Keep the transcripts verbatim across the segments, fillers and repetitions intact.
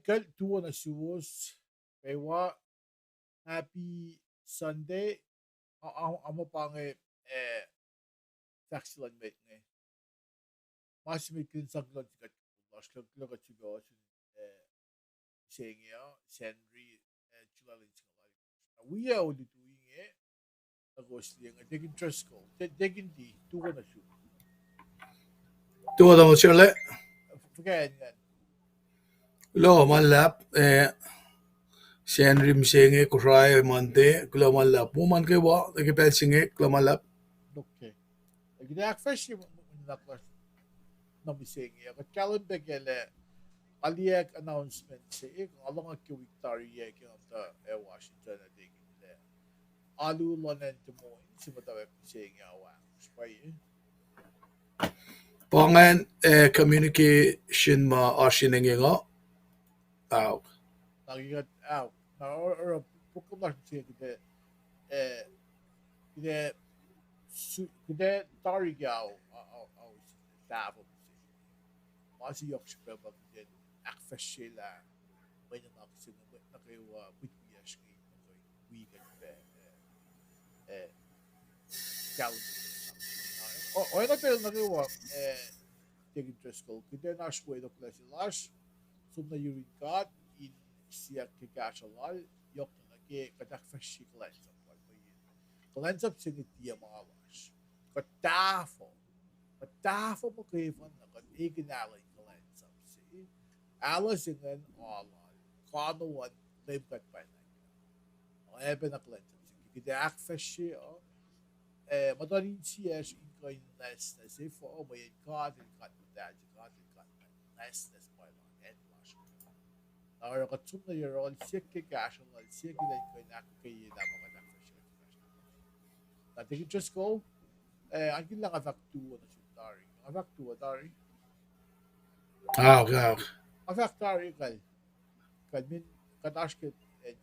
Kuht tuo nuh suwos, kwewa, happy Sunday. A, a, a ma pa inge, eh, fahk se luhn mwet inge. Ma se met kihtin sang kuloh nuh sin God, kuloh, kuloh kuht sifil, eh, mihsenge uh, Sacnri, eh, July lwen singucul alkosr. Na wi olutu inge, na kowos liye inge, Deacon Driscoll, De-, Deacon D, tuo nuh sum. Tuo tamuhlwel Sharle. Fuhkah ingacn? Kuloh ma luhlahp, eh, Sacnri mihsenge, Kosrae Monday, kuloh ma luhlahp. Wo ma nuh kwewa, nuh ke pacl se inge, kuloh ma luhlahp. Okay. Kuht ac ahkfahsrye mwe nuhnak lasr nuh mihsenge, kuht kahlwem pac kac lah, nga liye announcement se, nga lohng ke wik tari ah ke nga tuh, eh, Washington, ah, Deacon, lah alu luhn acn Des Moines se muhtwacwacack mihsenge ah, ahkos pwacye. Pa ingacn, eh, communication ma oasr inge nga. Aok. Na kuht, aok. Na oruh, oruh program lasr mihsenge kuht, eh, kuht, su-, kuht tari ke ao, a, a, ao, tahfuh mihsenge. Ma se yohk srihpac pa kuht in ahkfahsryelah mwe nuhnak se inge, mwet nuh kwewa, mwet wiyacsr inge, nuh kwewa, wi kuht pac, eh, eh, kahlwem. O, oacna pacl nuh kwewa, eh, Deacon Driscoll, kuht in oasr wi tok lah se lasr, som nuh yurin God in siyuck ke kahsruh lal, yohk nuh ke kuht ahkfahsrye kuhlwacnsap lal, mweyen kuhlwacnsap se inge tiac ma lasr. Kuht tahfuh, kuht tahfuh muhkwena kuht ekihn alu in kuhlwacnsap se, alu se ingacn alu, kano an Leum kuht pwacnwacng. Ac pacna kuhlwacnsap se inge kuht ahkfahsrye uh, eh, muhtuhn insiyacsr in kuh in nwacsnwacs, efuh, mweyen God El God muhtahl se, God El God nwacsnwacs ma lal, acn lasr. Na oruh kuht som nuh yohrohl, siyuck ke kahsruh lal, siyuck in kuh in ahkkweye lah ma kuht ahkfahsrye. Na Deacon Driscoll, eh, akihlen lah nga fahk tuo nuh sum tari. Nga fahk tuo tari. Aok, aok. Nga fahk tari kal. Kal min, kuht oasr ke, eh,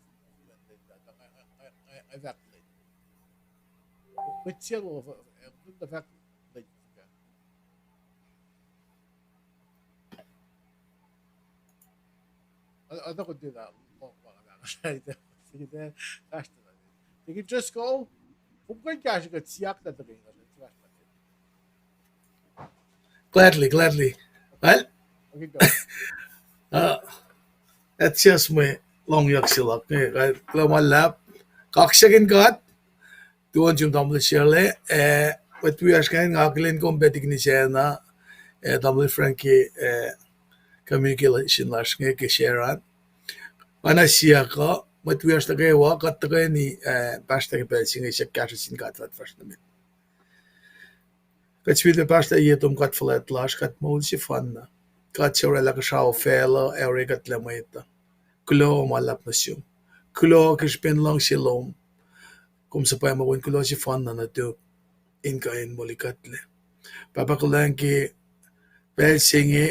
nga, nga, nga, nga fahk lwen. Mwet se lo, eh, nga fahk lwen. Deacon Driscoll, kom kuh in kahsruh kuht siyuck na tuhkweni. Gladly, gladly. Well, uh, that's just mwe lohngyuck se luhk inge, kuloh ma luhlahp. Kaksakihn God, tuo nuh sum tamuhlwel Sharle, eh, mwet wiyacsr ingacn, nga akihlen kom pac Deacon Isacna, eh, tamuhlwel Frankie, eh, communication lasr inge ke Sharon. Oacna siyuck uh, mwet wiyacsr nuh kwewa, kuht tuhkweni, eh, pahsrtah ke pacl se inge, siyuck kahsruh sin God fah fahsr nuh met. Kuht sifilpac pahsrtah ye tom God fuhlwact lasr, God moul sefanna. God se orwaclah kuhsrao facluh ac orekuhtlac mwet uh. Kuloh ma luhlahp nuh sum. Kuloh ke srihpen luhngse lom. Kom suhpwacma wen kuloh sefanna nuhtum in kuh in molikuhtlac. Pahpah, kuhlwacng ke pacl se inge,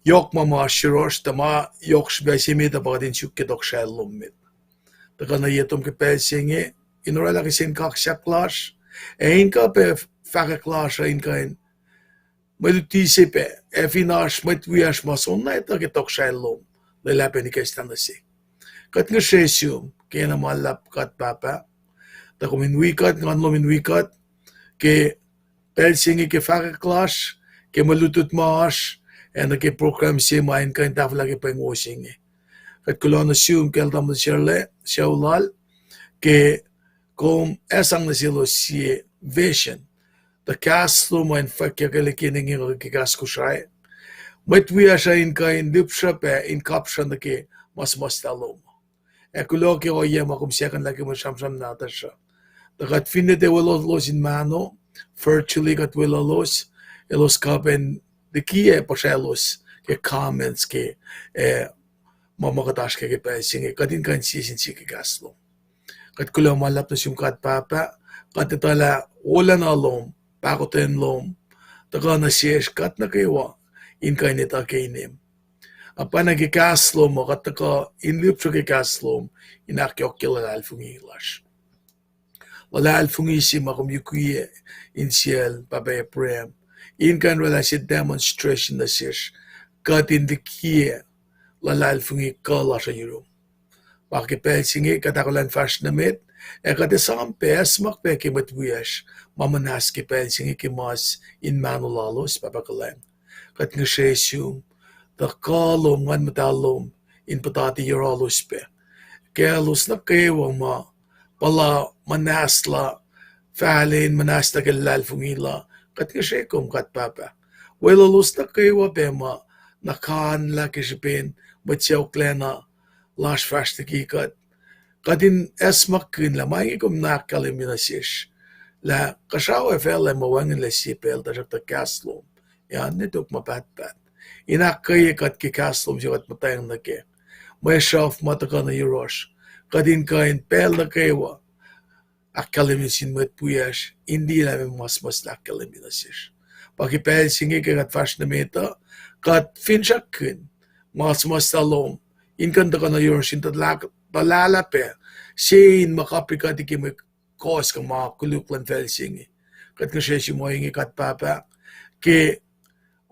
yohk ma ma oasr yohrohsr, tuh ma yohk srihpac se met uh pa kuht in suk ke tohkohsrahi lom met. Tuhkuh nuh ye tom ke pacl se inge, in orwaclah kihsen kaksak lasr, ac in kuh pac fahkwack lasr uh in kuh in mwe luti se pac, ac fin oasr mwet wiyacsr ma soenna etuh ke tohkohsrahi lom, lwelah pac in ikacslah nuh se. Kuht ngihsre sum, kena ma luhlahp God Pahpah, tuh kom in wi kuht, Nguhn lom in wi kuht, ke pacl se inge ke fahkwack lasr, ke mwe lutlut ma oasr, ac nuh ke program se ma in kuh in tahfwelah ke pweng wo se inge. Kuht kuloh nuh sum ke el tamuhlwel Sharle, sucu lal, ke kom sang nuh selos sie vision, tuh kahs lom uh in fwackyuck ke liki inge ke kahs Kosrae. Mwet wiyacsr uh in kuh in lihpsruhpac in kapsruh nuh ke ma suhmuhslah lom. Ac kuloh ke ohiyac ma kom siyuck lah ke mwe sramsram nahtuhsr uh, tuh kuht finne tiac weluhlos in mahno, virtually kuht weluhlos, elos kuh pac in likiyac puhsraclos ke comments ke, eh, ma ma kuht oasr ke ke pacl se inge, kuht in kuh in sie sin sie ke kahs lom. Kuht kuloh ma luhlahp nuh sum God Pahpah, kuht etuh lah wolacna lom, pahkotwen lom, tuhkuh nuh sesr kuht nuh kwewa in kuh in etuh ke inem. Ac pacna ke kahs lom uh kuht tuhkuh in lihpsruh ke kahs lom in ahkyohkye luhlahlfongi lasr. Luhlahlfongi se ma kom yukwiyac insiyacl Pahpah Abraham, in kuh in orwaclah sie demonstration nuh sesr, kuht in likiyac luhlahlfongi kuh lasr uh yurum. Pa ke pacl se inge kuht ahkolah in fahsr nuh met, ac kuht esam pac, esam pac ke mwet wiyacsr ma muhnahs ke pacl se inge ke mas in mahno lalos, Pahpah kuhlwacng. Kuht ngihsre sum, tuh kuh lom, Nguhn Muhtahl lom, in puhtati yohrohlos pac. Kaclos nuh kwewa ma puhla muhnahs la, fahlac in muhnahs nuh ke luhlahlfongi la, kuht ngihsre kom kuht Pahpah. Weluhlos nuh kwewa pac ma nuhkanlah ke srihpen mwet sacohklacna lasr fahsr liki kuht. Kuht in esam kihn lah ma inge kom na ahkkahlwemye nuh sesr, lah kuhsrao ac facluh ma wacngihnlac sie pacl, tuhsruhktuh kahs lom ac oan ne tok ma pahtpaht in ahkkweye kuht ke kahs lom se kuht muhtweng nuh kac. Mwe sruhf ma tuhkuh nuh yohrohsr, kuht in kuh in pacl nuh kwewa ahkkahlwemye sin mwet wiyacsr, in liye lah meac ma suhmuhslah ahkkahlwemye nuh sesr. Pa ke pacl se inge ke kuht fahsr nuh met uh, kuht finsrakkihn ma suhmuhslah lom in kuh in tuhkuh nuh yohrohsr in tuhlahlah pac, se in ma kaprikuhti ke mwe kohs kuh ma koluk luhn facl se inge. Kuht ngihsre sum ohinge kuht Pahpah, ke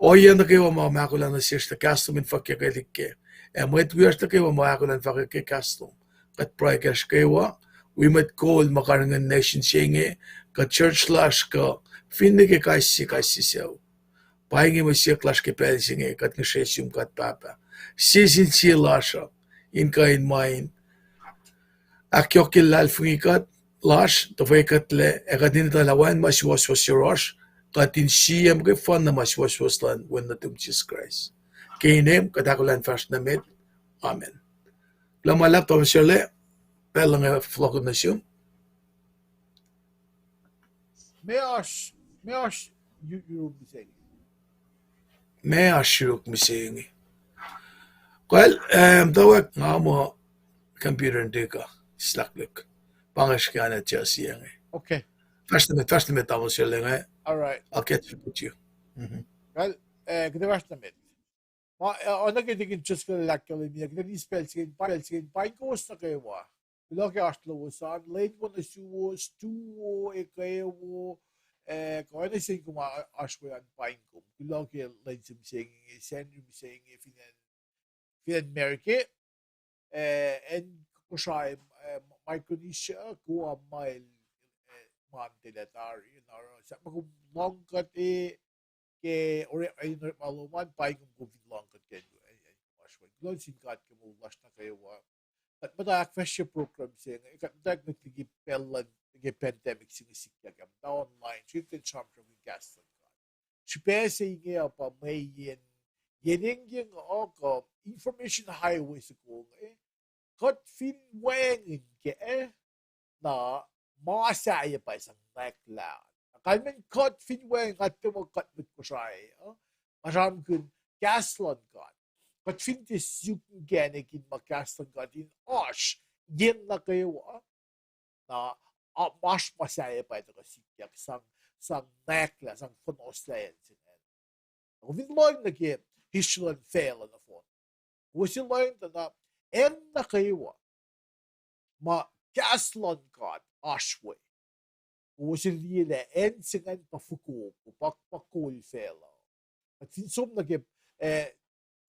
ohiyac nuh kwewa ma kom ahkolah nuh sesr tuh kahs lom in fahkyuckelihk kac, ac mwet wiyacsr nuh kwewa ma ahkolah in fahkyuckelihk ke kahs lom. Kuht pruhe kacsr kwewa, wi mwet kol ma karihngihn nation se inge, kuh church lasr kuh finne ke kais sie, kais sie sucu. Pa inge mwe siyuck lasr ke pacl se inge, kuht ngihsre sum kuht Pahpah. Sie sin sie lasr uh in kuh in ma in ahkyohkye luhlahlfongi kuht lasr, tuh fwe kuhtlac, ac kuht in etuh lah wacngihn ma suwohswohs yohrohsr, kuht in sie muhkwena ma suwohswohs luhn Wen nuhtum Jisus Kraist. Ke inem kuht ahkolah in fahsr nuh met. Amen. Kuloh ma luhlahp, Tamuhlwel Sele, pacl inge fohlohkihn nuh sum. Meoa, meoa, you, you missing. Meoa sruk mihsenge. Well, um, tawek nga muh computer in teka, slakluk. Pa nga srihke an adjust inge. Okay. Fahsr nuh met, fahsr nuh met Tamuhlwel Sele inge. All right. I'll catch up with you. Mhm. Well, eh, kuht fahsr nuh met. Ma, eh, oacna ke tikin just kuh luhlahp kahlwem, kuht eis pacl se inge, pacl se inge, paing kowos nuh kwewa. Kuloh ke oasr lowos an, lwen wo nuh suwos, tuwo, ekuh wo, eh, kuh oacna se inge kom oasr we an, paing kom. Kuloh ke lwen se mihsenge, Sacnri mihsenge, fin acn, fin acn America, eh, acn Kosrae, eh, Micronesia, Guam, ma el, eh, ma tilac tari, na oruh sahp ma kom lohng kuht, eh, ke ore, eh, in orekma lom an, paing kom fin lohng kuht ke, eh, eh, oasr we. Kuloh nuh sin God ke moul lasr nuh kwewa. Kuht muhta ahkfahsrye program se inge, kuht muhta ahknwacsnwacs liki pacl luhn, ke pandemic se inge sikyak, muhta online, srihke kuht in sramsramkihn kahs luhn God. Srihpac se inge uh pa mweyen, yen engyeng uh kuh information highway soko inge, kuht fin wacngihn kac, na ma sahyac pa sang nwacklah. Na kalmacn kuht fin wacngihn, nga tiac muh kuht mwet Kosrae uh, nga sramsramkihn kahs luhn God. Kuht fin tiac suk inkacnek in ma kahs luhn God in oasr yen nuh kwewa, na, a, oasr ma sahyac pa tuhkuh sikyak sang, sang nwacklah, sang fohnohslah acn se ingacn. Kom fin lohng nuh ke history luhn facluh nohfohn, kowos lohng tuh na acn nuh kwewa ma kahs luhn God oasr we, kowos liye lah acn se ingacn pa fokoko, pa, pa kol facluh. Kuht fin som nuh ke, eh,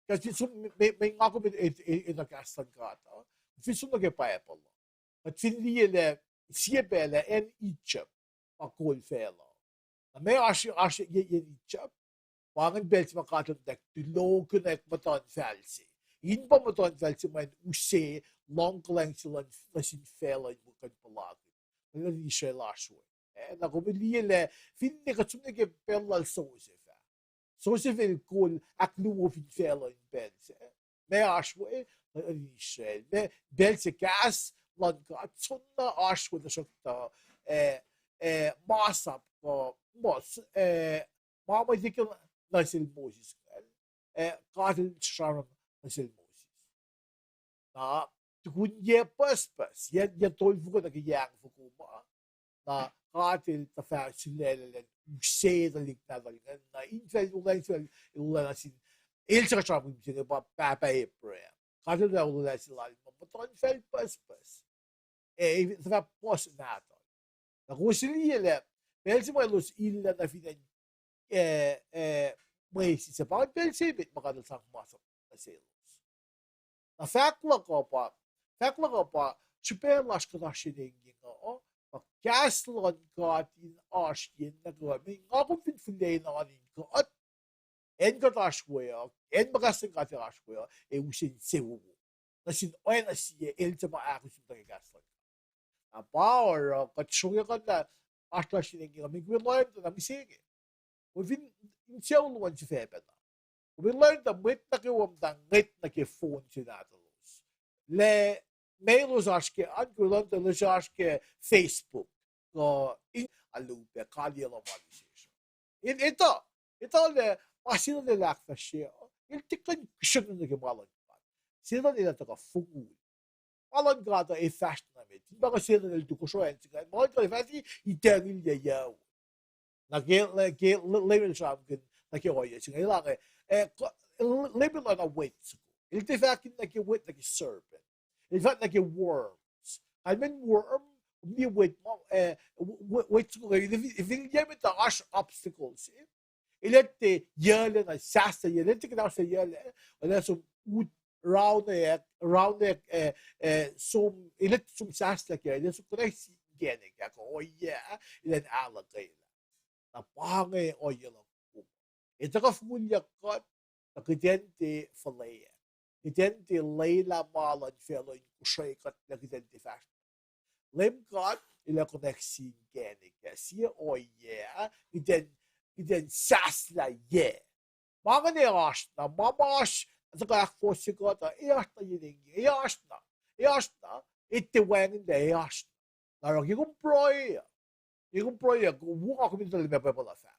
kuht fin som, me, me nga kom e, e, e, etuh kahs luhn God uh, kuht fin som nuh ke Bible uh, kuht fin liye lah sie pacl ah acn Egypt pa kol facluh. Na meac oasr, oasr yen, yen Egypt? Pa ingacn pacl se ma God el tuh tulohkihnack muhtuhnfacl se. In pa muhtuhnfacl se ma in use luhngkuhlwacng se luhn, nuh sin facluh in kuh in puhlakihn, luhn Israel oasr we. Eh, na kom liye lah finne kuht som nuh ke pacl lal Joseph ah, Joseph el kol ahkluo fin facluh in pacl se. Meac oasr we? Nuh Israel. Meac pacl se kahs luhn God soenna oasr we, tuhsruhktuh, eh, eh, masap kuh, mos, eh, ma ma tiac nuh sel Moses ingacn, eh, God el sramsram nuh sel Moses. Na tukun yac pucspucs, yac, yac tolfoko nuh ke yac ahkfoko ma, na God el tuh fah sulaclah elan use tuhlihk nahtuhl ingacn, na infacl olwelah se, olwelah nuh sin, el suc kuht sramsramkihn mihsenge pa pahpah Abraham. God el tuh olwelah se lal muhtuhnfacl pucspucs. Eh, tuh fah puhs nahtuhl. Na kowos liye lah pacl se ma elos illah nuh fin acn, eh, eh, Moses ah, pa ingacn pacl se met ma God el sang masap nuh selos. Na fahk luhk uh pa, fahk luhk uh pa, srihpac lasr kuht oasr yen inge uh, pa kahs luhn God in oasr yen nuh kwewa. Meaning, nga kom fin fuhlweyen oan in God, acn kuht oasr we uh, acn ma kahs luhn God oasr we uh, ac use insewowo nuh sin oacna sie el suc ma ahkos in tuhkuh kahs luhn God. Na pa oruh kuht sruhngwacyuck lah oasr lasr in inge uh, meaning kom in lohacng tuh na mihsenge. Kom fin insewowo luhn sifacpacna, kom in lohacng tuh mwet nuh kwewa muhta ngwet nuh ke phone se nahtuhlos. Lah melos oasr ke an, kom in lohacng tuh elos oasr ke Facebook kuh in alu pac kaliyac luhn ma sesr. El etuh, etuh lah ma Setuhn el ahkfahsrye uh, el tiac kuh in kihsreng nuh ke ma luhn God. Setuhn el ac tuhkuh fongul. Ma luhn God uh ac fahsr na met. Fin pa inge Setuhn el tu kosro acn se inge, ma luhn God ac fahsr, itacngilyac yac. Na ke, ke Leum el sramsramkihn nuh ke ohiyac se inge, el ange, eh, Leum el oacna wet soko. El tiac fahkihn nuh ke wet, nuh ke serpent. El fahk nuh ke worms. Kalmen worm, kom liye wet ma, eh, wet soko, fin el yac met ah oasr obstacle se, el etuh yac lac na sahslah yac lac, el tiac kuhnaoslah yac lac, el ac som ut raunweack, raunweack, eh, eh, som, el etuh som sahslah ke, el ac som kuhnack sin inkacnek ah, kuh ohiyac, el in ahluhkwelah. Na pa inge ohiyac luhk kom. Ac tuhkuh fongulyak kuht, tuh kuht in tiac fuhlweack. Kuht in tiac lwelah ma luhn facluh in kosrekuhtlac, kuht in tiac fahsr. Leum God el ac kuhnack sin inkacnek ah, sie ohiyac, kuht in, kuht in sahslah yac. Ma inge ac oasr na, ma ma oasr, tuhkuh ahkfohsye kuht uh, ac oasr na yen inge, ac oasr na, ac oasr na, ac tiac wacngihnlac, ac oasr na. Na oruh ke kom pruhe uh, ke kom pruhe uh, wo nga kom in tuh limepa puhla fahk.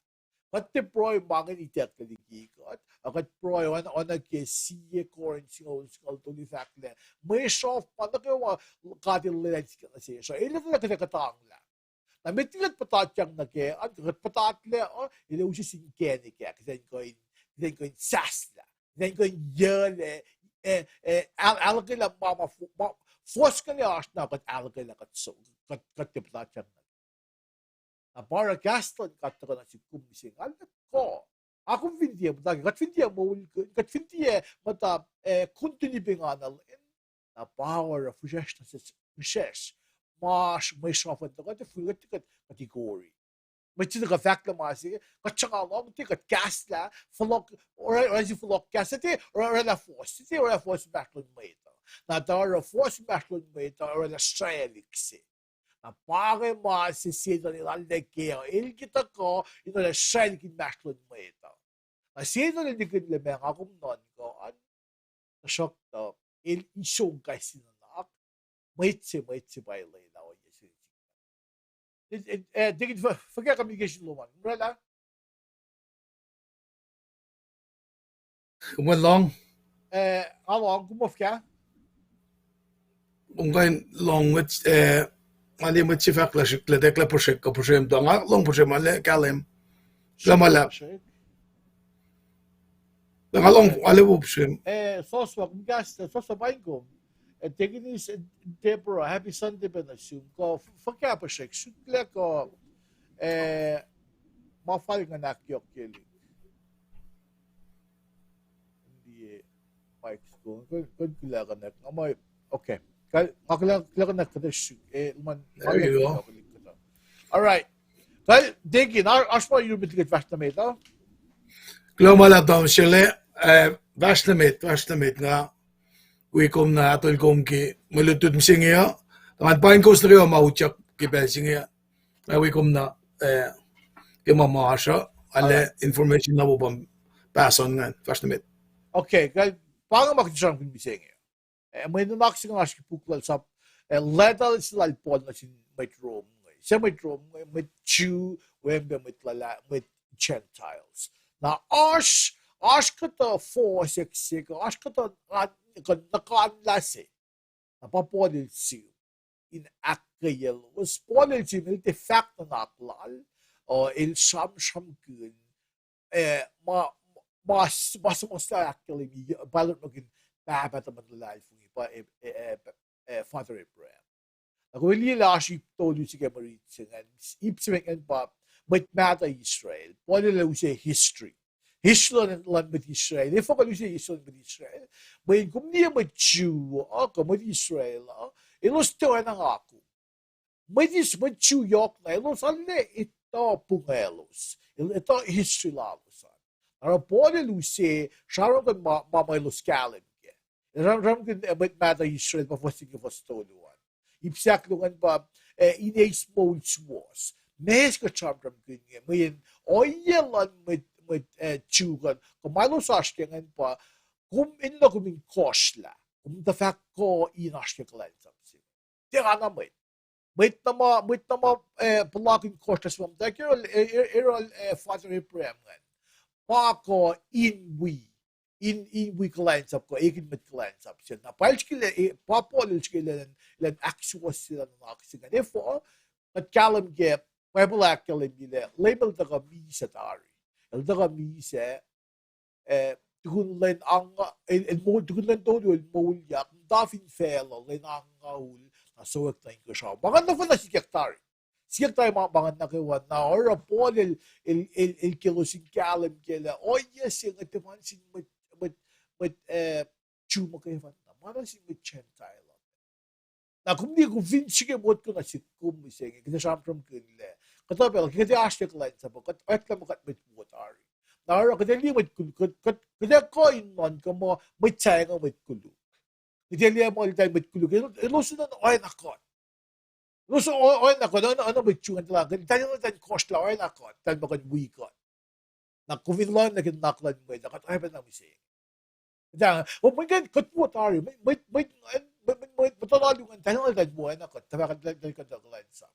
Kuht tiac pruhe ma inge in itucklac liki kuht, a kuht pruhe oacna ke sie Corinth singucul, singucul tolu fahk lah mwe sruhf ma nuh kwewa God el lwelah in sikyak nuh sesr uh, el etuh lah kuht ac kuhtanglah. Na met liki kuht puhtatyang nuh kac an, kuht puhtatlac uh, el ac use sin inkacnek ah, kuht in kuh in, kuht in kuh in sahslah, kuht in kuh in yac lac, eh, eh, ahluhkwelah ma, ma, fohs kuh lac oasr na kuht ahluhkwelah kuht, kuht tiac puhtatyang nuh kac. Na pa oruh kahs luhn God tuhkuh nuh sihk kom mihsenge, nga lah kuh, a kom fin tiac muhta ke, kuht fin tiac moulkihn, kuht fin tiac muhta, eh, continue pa ingacn, na pa oruh fihsrwacsr nuh sesr, fihsrwacsr, ma mwe sruhf uh tuhkuh, kuht, kuht ikori. Mwet se tuhkuh fahk lah ma se, kuht sruhnga lohng tiac, kuht kahslah, fohlohk, oraclah fohlohk kahs tiac, oraclah fohs tiac, oraclah fohs inmahsrlon mwet uh. Na tuh oruh fohs inmahsrlon mwet uh, oraclah sraclihk se. Na pa inge ma se Setuhn el arlac ke uh, el ke tuhkuh in oraclah sraclihk inmahsrlon mwet uh. Na Setuhn el nihkihn lah meac nga kom nuhnkuh an, tuhsruhktuh el isong kais sie nuhnak, mwet se, mwet se pa lwelah ohiyac se. Eh, eh, Deacon, fuhkah communication lom an, oraclah? Kom lohng? Eh, nga lohng, kom fuhkah? Kom kuh in lohng, eh, nga liye mwet se fahk lah srihklac, eklac puhsrek, kuh puhsrem tuh nga lohng puhsrem, arlac kahlwem. Lah ma luhlahp. Nga lohng, arlac wo puhsrem. Eh, Soswa, kom kahs, Soswa paing kom. Eh, Deaconess Deborah, happy Sunday pac nuh sum. Kuh fuhkah puhsrek, srihklac kuh, eh, ma fal nga ahkyohkye lihk. Liye mic ko, kuh, kuh kuloh connect. Nga ma, okay. Kuh, nga kuloh, kuloh connect kuhtuh srihk, eh, luhman, there you go. All right. Kuh, Deacon, oasr ma yurun met liki kuht fahsr nuh met uh? Kuloh ma luhlahp tamuhlwel, eh, fahsr nuh met, fahsr nuh met nga wi kom na ahtuhl kom ke mwe lutlut mihsenge uh. Tuh ngan paing kowos nuh kwewa ma utyak ke pacl se inge uh. Nga wi kom na, eh, ke ma ma oasr uh, arlac information na wo pa pass on ingacn, fahsr nuh met. Okay, kuh, pa inge ma kuht sramsramkihn mihsenge. Eh, mwe nuhnak se inge oasr ke puk lal sap, eh, letuh se lal Paul nuh sin mwet Rom inge. Se mwet Rom inge, mwet Jew, wacngihn pac mwet luhlahp, mwet Gentiles. Na oasr, oasr kuhtuh fohsack se, oasr kuhtuh, kuh nuhkanlah se. Na pa Paul el sim in ahkkweyelos. Paul el sim, el tiac fahk nuhnak lal, uh, el sramsramkihn, eh, ma, ma, ma suhmuhslah ahkkahlwemye, pa orekmakihn pahpah tuhmwacn luhlahlfongi pa, eh, eh, eh, Father Abraham. Na kom liye lah oasr ip tolu se ke mwe rit se ingacn, ip se met ingacn pa mwet mahtuh Israel. Paul el use history. History luhn, luhn mwet Israel. Efuh kuh lusen history luhn mwet Israel? Mweyen kom liye mwet Jew uh, kuh mwet Israel uh, elos tiac oacna nga kom. Mwet Is-, mwet Jew yohk na, elos arlac etuh pungahlos, el-, etuh history lalos an. Na oruh Paul el use sramsramkihn ma, ma, ma elos kahlwem kac. El sramsramkihn, eh, mwet mahtuh Israel, pa fuhs se ke fuhs tolu an. Ip se ahkluo ingacn pa, eh, in eis moul suwohs. Meac kuht sramsramkihn inge, mweyen ohiyac luhn mwet, mwet, eh, Jew kuh, kuh ma elos oasr kac ingacn pa, kom enenuh kom in kohsrlah, kom tuh fahk kuh in oasr ke kuhlwacnsap se. Tiac oacna mwet. Mwet na ma, mwet na ma, eh, puhlakihn kohsrlah se ma muhtwacwacack, oruh, eh, eh, oruh, eh, Father Abraham ingacn. Pa kuh in wi, in, in wi kuhlwacnsap kuh ekihn mwet kuhlwacnsap se. Na pa el srihke, eh, pa Paul el srihke elan, elan ahksuwohsye nuhnak se ingacn. Efuh, kuht kahlwem ke, Bible ahkkahlwemye lah Leum el tuhkuh misac tari. El tuhkuh misac, eh, tukun lwen angngaul, el, el moul, tukun lwen tolu el moulyak, muhta fin facluh, lwen angngaul, na sohwack nuh inkuhsrao. Ma ingacn nohfohn na sikyak tari. Sikyak tari ma, ma ingacn nuh kwewa, na oruh Paul el, el, el, el ke elos in kahlwem kac lah ohiyac se inge tiac ma nuh sin mwet, mwet, mwet, eh, Jew muhkwena, ma nuh sin mwet Gentile. Na kom liye, kom fin srihke motko nuh sihk kom mihsenge, kuht ac sramsramkihn lah kuhtuh pacl kuht ac oasr ke kuhlwacnsap uh, kuht oacklah muh kuht mwet wo tari. Na oruh kuht ac liye mwet koluk, kuht, kuht, kuht ac kuh in nuhnkuh muh mwet sahyac inge mwet koluk. Kuht ac liye muh eltahl mwet koluk, el, elos in oacna kuht. Elos o-, oacna kuht, oacna, oacna mwet Jew ingacn, eltahl, eltahl enenuh in kohsrlah oacna kuht, eltahl muh kuh in wi kuht. Na kom fin lohng nuh ke nuhnak luhn mwet uh, kuht oacyacpac na mihsenge. Kuht, o, mweyen kuht wo tari, mwet, mwet, mwet, mwet, mwet muhtuhn alu ingacn, eltahl, eltahl wo oacna kuht, tuhfah kuht, eltahl, eltahl kuh in kuhlwacnsap.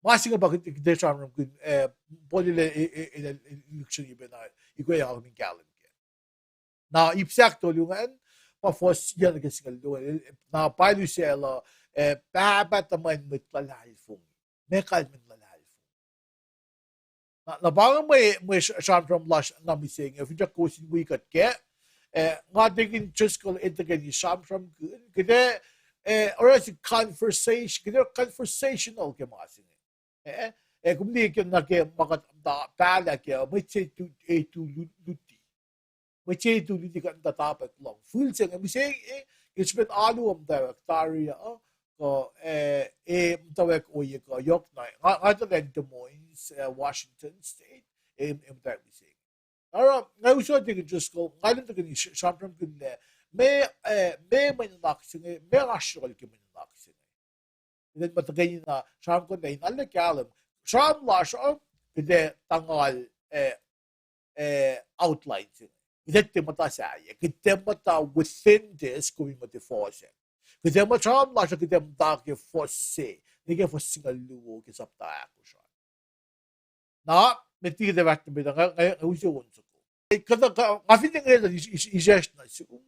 Ma se inge pa kuht, kuht ac sramsramkihn, eh, Paul el, el, el, el, el lihksreni pacna, ikwe nga kom in kahlwem kac. Na ip se ahktolu ingacn, pa fuhs yuc nuh ke singucul luo, na pa el use lah, eh, pahpah tuhmwacn mwet luhlahlfongi. Meac kalmacn luhlahlfongi? Na, na pa inge mwe, mwe sr-, sramsram lasr na mihsenge, finsrak kowos in wi kuht kac, eh, nga Deacon Driscoll el tuhkweni sramsramkihn, kuht ac, eh, oruh se conversation, kuht ac conversational ke ma se inge. Eh, eh, kom liye ke nuh ke ma kuht muhta pahlah kac, mwet se tu, e tu lu-, luti. Mwet se tu luti kuht muhta topic lohng. Fihl se inge, mihsenge, eh, ke srihpen alu uh muhtwacwacack tari uh, kuh, eh, eh, muhtwacwacack ohiyac kuh yohk na. Nga, nga tuh lwen Des Moines, eh, Washington State, eh, eh, muhtwacwacack mihsenge. Oruh, nga usot Deacon Driscoll, nga lwen tuhkweni sr-, sramsramkihn lah, meac, eh, meac mwe nuhnak se inge, meac oasr yohrohl ke mwe nuhnak se inge. Kuht in muh tuhkweni na sramsramkihn lah in arlac kahlwem. Sramsram lasr uh, kuht ac tangal, eh, eh, outline se inge. Kuht ac tiac muhta sahyac, kuht ac muhta within this, kom in muhta fohsack. Kuht ac muh sramsram lasr uh, kuht ac muhta ke fuhs se, nuh ke fuhs singucul luo ke sapta ahkosr an. Na, met liki kuht ac fahsr nuh met, nga, nga, nga use on soko. Kuht, nga fin inge, is-, is-, isacsr nuh sum,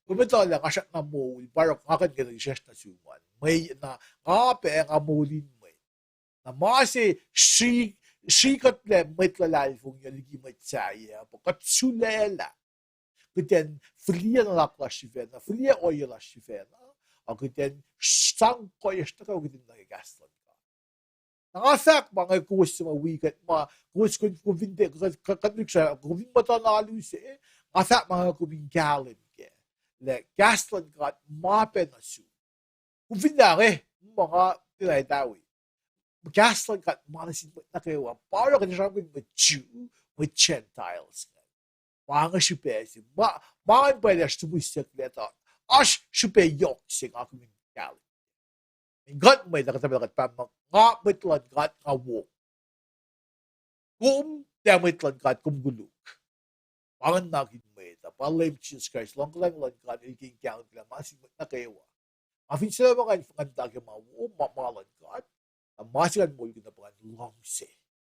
kom etuh lah nga srackna moul, pa oruh nga kuh in ke isacsr nuh sum an. Mwe na, nga pac nga moul in mwet. Na ma se sri-, srihkuhtlac mwet luhlahlfongi uh liki mwet sahyac, pa kuht sulaclah. Kuht in fihliyac nuhnak lasr sifacna, fihliyac ohiyac lasr sifacna, a kuht in sang kuhiyacsr nuh kwewa kuht in nuh ke kahs luhn God. Na nga fahk ma inge kowos suc ma wi kuht ma, kowos kom, kom fin tiac, kuht, kuht, kuht lihksreni, kom fin muhta na alu se, nga fahk ma inge kom in kahlwem kac. Lah kahs luhn God ma pac nuh sum. Kom fin lah, eh, ma nga tilac tawi. Kahs luhn God ma nuh sin mwet nuh kwewa. Pa oruh kuht ac sramsramkihn mwet Jew, mwet Gentiles. Pa inge srihpac se. Ma, ma inge pacl oasr sihmihs siyuck lah tuh oasr srihpac yohk se nga kom in kahlwem. In kuht mwet uh, kuht pacl kuht pahng muh nga mwet luhn God, nga wo. Kom tiac mwet luhn God, kom koluk. Pa ingacn nuh ke mwet uh, pa Leum Jisus Kraist, luhngkuhlwacng luhn God, el ke in kahlwem lah ma sin mwet nuh kwewa. Nga fin sel ma ngan, ngan tuh ke ma wo, ma, ma luhn God, na ma se ngan moulkihn uh pa ngan luhngse.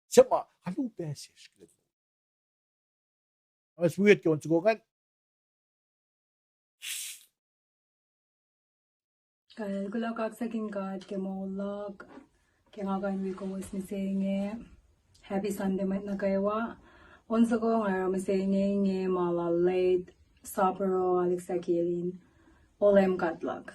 Se ma, alu pac sesr ke Amas wiet ke on soko ingacn. Kal kuloh kaksakihn God ke moul luhk, ke nga kuh in wi kowos mihsenge. Happy Sunday mwet nuh kwewa. On soko nga oruh mihsenge inge ma lal late Sapro Alexa Kilin. O Leum God luhk.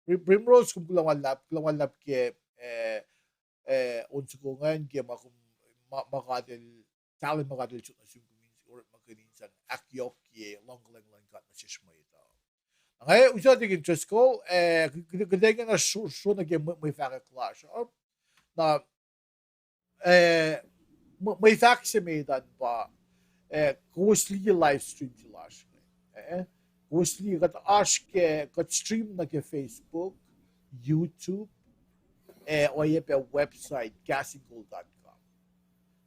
Primrose, kom kuloh ma luhlahp, kuloh ma luhlahp ke, eh, eh, on soko ingacn ke ma kom, ma, ma God El, talent ma God El sot nuh sum, kom in orekmakihn in sang ahkyohkye luhngkuhlwacng luhn God nuh sesr mwet uh. Na nga usot Deacon Driscoll, eh, kuht, kuht, kuht ingena sro, sro nuh ke mwe, mwe fahkwack lasr uh. Na, eh, mwe, mwe fahk se met an pa, eh, kowos liye live stream se lasr. Eh, kowos liye kuht oasr ke, kuht stream nuh ke Facebook, YouTube, eh, oacyacpac website, castingcall dot com.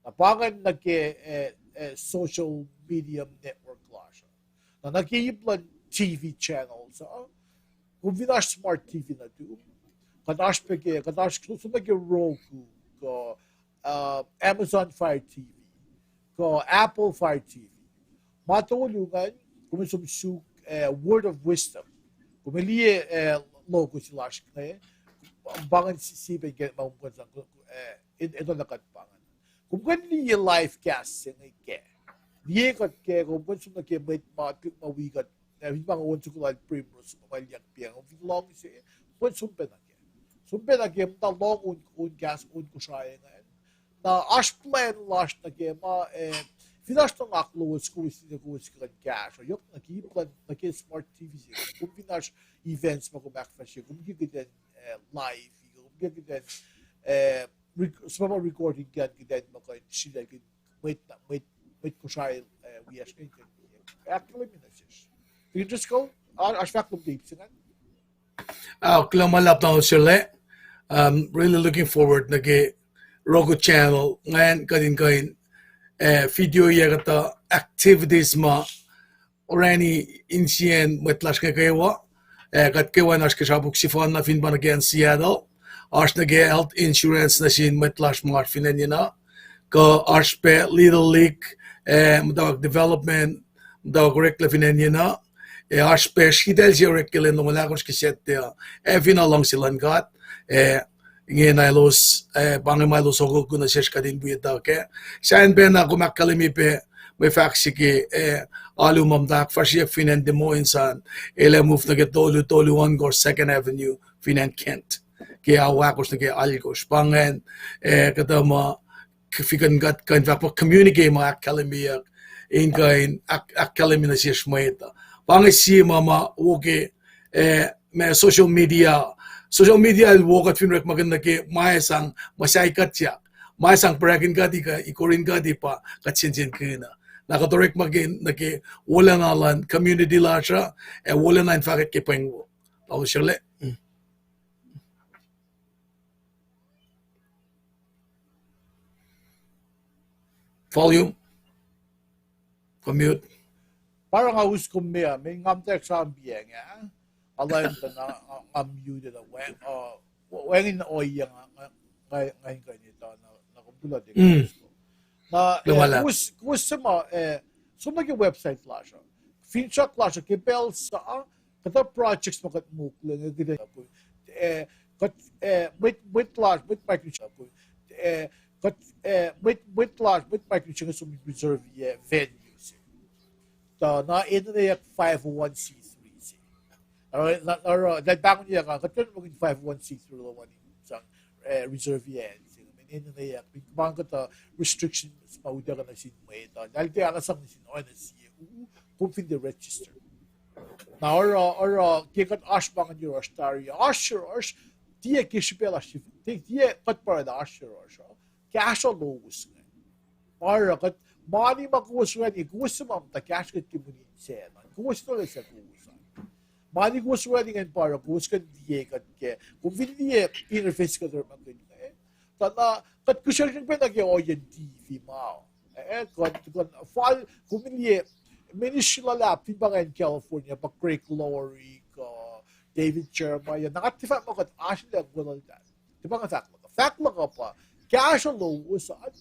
Na pa ingacn nuh ke, eh, eh, social media network lasr uh. Na nuh ke ip luhn T V channels uh, kom fin oasr smart T V nuhtum, kuht oasr pac ke, kuht oasr som nuh ke Roku, kuh, uh, Amazon Fire T V, kuh Apple Fire T V. Ma tolu ingacn, kom som suk, eh, Word of Wisdom. Kom liye, eh, logo se lasr inge, pa ingacn si-, sip in ke ma kom kuh in sang, eh, in, in etuh lah kuht pa ingacn. Kom kuh in liye live cast se inge kac. Liye kuht kac, kom kuh in som nuh ke mwet ma, ma wi kuht, eh, fin pa inge on soko lal Primrose, ma elyah piang, kom fin lohng se, kom kuh in som pac nuh kac. Som pac nuh ke muhta lohng on, on cast, on Kosrae ingacn. Na oasr plan lasr nuh ke ma, eh, fin oasr nuhnak lowos, kowos, kowos kuh in kahsruh yohk nuh ke ip luhn, nuh ke smart T V se. Kom fin oasr events ma kom ahkfahsrye, kom ke kuht in, eh, live, kom ke kuht in, eh, rec-, sipama recording ke kuht in ma kuh in srila ke mwet, mwet, mwet Kosrae, eh, wiyacsr ke kuht in ahkkahlwemye nuh sesr. Fin just go, oasr fahk lom ke ip se ingacn. Ah, kuloh ma luhlahp na srole. I'm really looking forward nuh ke Roku channel ingacn kuht in kuh in, eh, videoyac kuhtuh activities ma orani insiyacn mwet lasr inge kwewa. Eh, kuht kwewa in oasr ke srapuk sefanna fin pa nuh ke acn Seattle. Oasr nuh ke health insurance nuh sin mwet lasr ma oasr fin acn yenuh. Kuh oasr pac Little League, eh, muhtwacwacack development, muhtwacwacack oreklac fin acn yenuh. Eh, oasr pac sritacl se oreklac lwen longoul ahkosr ke Saturday uh. Eh, fin luhngse luhn God, eh, inge na elos, eh, pa inge ma elos okokuh nuh sesr kuht in wi etuh kac. Sahyacn pacna kom ahkkahlwemye pac mwe fahk se ke, eh, alu ma muhta ahkfahsryeyuck fin acn Des Moines an, el ac move nuh ke tolu tolu ohnkohsr Second Avenue fin acn Kent. Ke ao ahkosr nuh ke alkosr. Pa ingacn, eh, kuhtuh ma, fikihn kuht kuh in fahk ma communicate ma ahkkahlwemyeyuck, in kuh in ahk-, ahkkahlwemye nuh sesr mwet uh. Pa inge sie ma ma wo ke, eh, ma social media, social media el wo kuht fin orekmakihn nuh ke ma ac sang muhsahi kuhtyak, ma ac sang prekihn kuht, ikorin kuht pa kuht sensen kihn uh. Na kuht orekmakihn nuh ke wolacna luhn community lasr uh, ac wolacna in fahkwack ke pweng wo. Paul Shirley. Volume. Commute. Pa oruh nga us kom meoa, me nga muhtwacwacack sramsram piacng ah. Alan tuh nga, nga, nga muted ah, wacngihn ohiyac nga, nga, nga, nga in kuh in etuh na, na kom kuloh Deacon Driscoll. Na, eh, kowos, kowos suc ma, eh, som nuh ke website lasr uh. Finsrak lasr uh ke pacl sa, kuhtuh projects ma kuht mokle inge kuht, eh, kuht, eh, mwet, mwet lasr, mwet Micronesia, eh, kuht, eh, mwet, mwet lasr, mwet Micronesia inge som reserve-ye venue se. Tuh na enenweyuck five oh one c three se. Oruh, na, oruh, na pahngonyuck ah, kuht kuh in five oh one c three lom an in sang, eh, reserve-ye acn se. Mweyen enenweyuck, pa inge kuhtuh restrictions ma utuckuh nuh sin mwet uh. Lal tiac ana sang nuh sin oacna sie u, kom fin tiac register. Na oruh, oruh, ke kuht oasr pa inge yohrohsr tari, oasr yohrohsr, tiac ke srihpac lasr, tiac, tiac kuht pa oruh oasr yohrohsr uh. Kahsruh lowos inge. Pa oruh kuht, mani ma kowos orani, kowos suc ma muhta kahsruh kuht ke mweyen sacn an, kowos tuhlac suc kowos an. Mani kowos orani ingacn pa oruh kowos kuh in liye kuht ke, kom fin liye interface kuht orekmakihn inge. Tuh na kuht kihsracng pac nuh ke ohiyacn T V ma. Eh, kuht, kuht fal, kom fin liye ministry luhlahp fin pa ingacn California, pa Greg Laurie, kuh David Jeremiah, na nga tiac fahk muh kuht oasr lah wolacna. Tiac pa nga fahk luhk uh. Fahk luhk uh pa, kahsruh lowos an,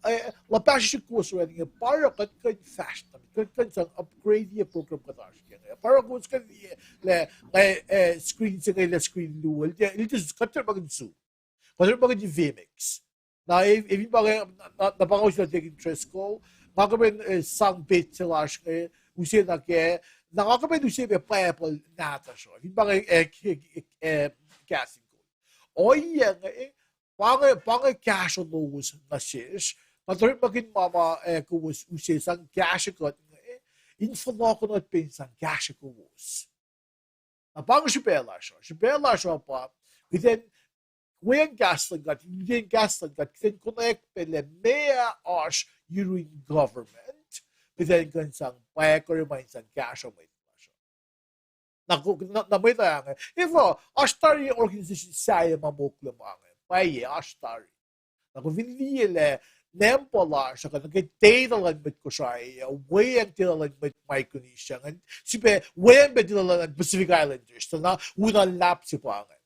eh, luhpah srihsrihk kowos orani inge pa oruh kuht kuh in fahsr nuh met, kuht kuh in sang upgrade-ye program kuht oasr ke inge. Pa oruh kowos kuh in liye lah, eh, screen se inge lah screen luo, el tiac, el tiac, kuht tiac orekmakihn Zoom. Kuht orekmakihn vMix. Na, eh, eh, fin pa inge, na, na, na pa nga use lah Deacon Driscoll, nga kuh in, eh, sang pet se lasr inge, use nuh kac, Na nga kom in use pac Bible nahtuhsr uh. Fin pa inge, eh, k-, k-, eh, kahs in kol. Ohiyac inge, pa inge, pa inge kahsruh lowos nuh sesr. Nga tuh orekmakihn ma ma, eh, kowos use sang kahsruh kuht inge, in fohlohkohnot pac in sang kahsruh kowos. Na pa inge srihpac lasr uh. Srihpac lasr uh pa, kuht in weacng kahs luhn God, in weacng kahs luhn God, kuht in konwacack pac lah meac oasr yurin government, kuht in kuh in sang pwacr ma in sang kahsruh mwet lasr uh. Na, na, na mwet uh inge, efuh, oasr tari organization sahyac ma mokle ma inge, pwacye, oasr tari. Na kom fin liye lah nampa lasr uh, kuh nuh ke data luhn mwet Kosrae uh, weacng data luhn mwet Micronesia ingacn, srihpac weacng pac data luhn Pacific Islanders, tuh na una luhlahp se pa ingacn.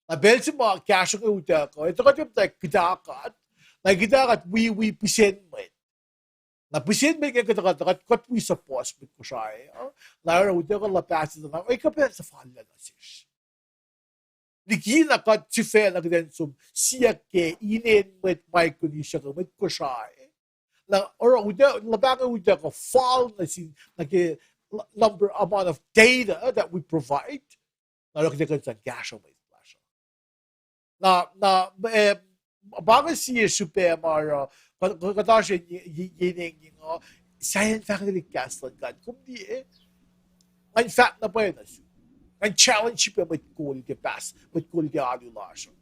Na pacl se ma kahsruh inge utuckuh, etuh kuht muhta kuhtakat, na kuhtakat wi, wi pihsen mwet. Na pihsen mwet inge kuhtakat, kuht, kuht wi suhpuhs mwet Kosrae uh, na oruh utuckuh luhpah se tuh na, ekuh pac suhfallah nuh sesr. Likina kuht sifacna kuht in som siyuck ke inen mwet Micronesia kuh mwet Kosrae. Na oruh utuckuh, luhpah inge utuckuh fal nuh sin, nuh ke number, amount of data that we provide. Na oruh kuht ac kuh in sang kahsruh mwet lasr uh. Na, na, eh, pa inge sie srihpac ma oruh, kuht, kuht oasr ye, ye, ye nenging uh, sahyacn fahkwack kahs luhn God. Kom liye, ngan fahk na pwacye nuh sum. Ngan challenge pac mwet kol ke pahs, mwet kol ke alu lasr uh.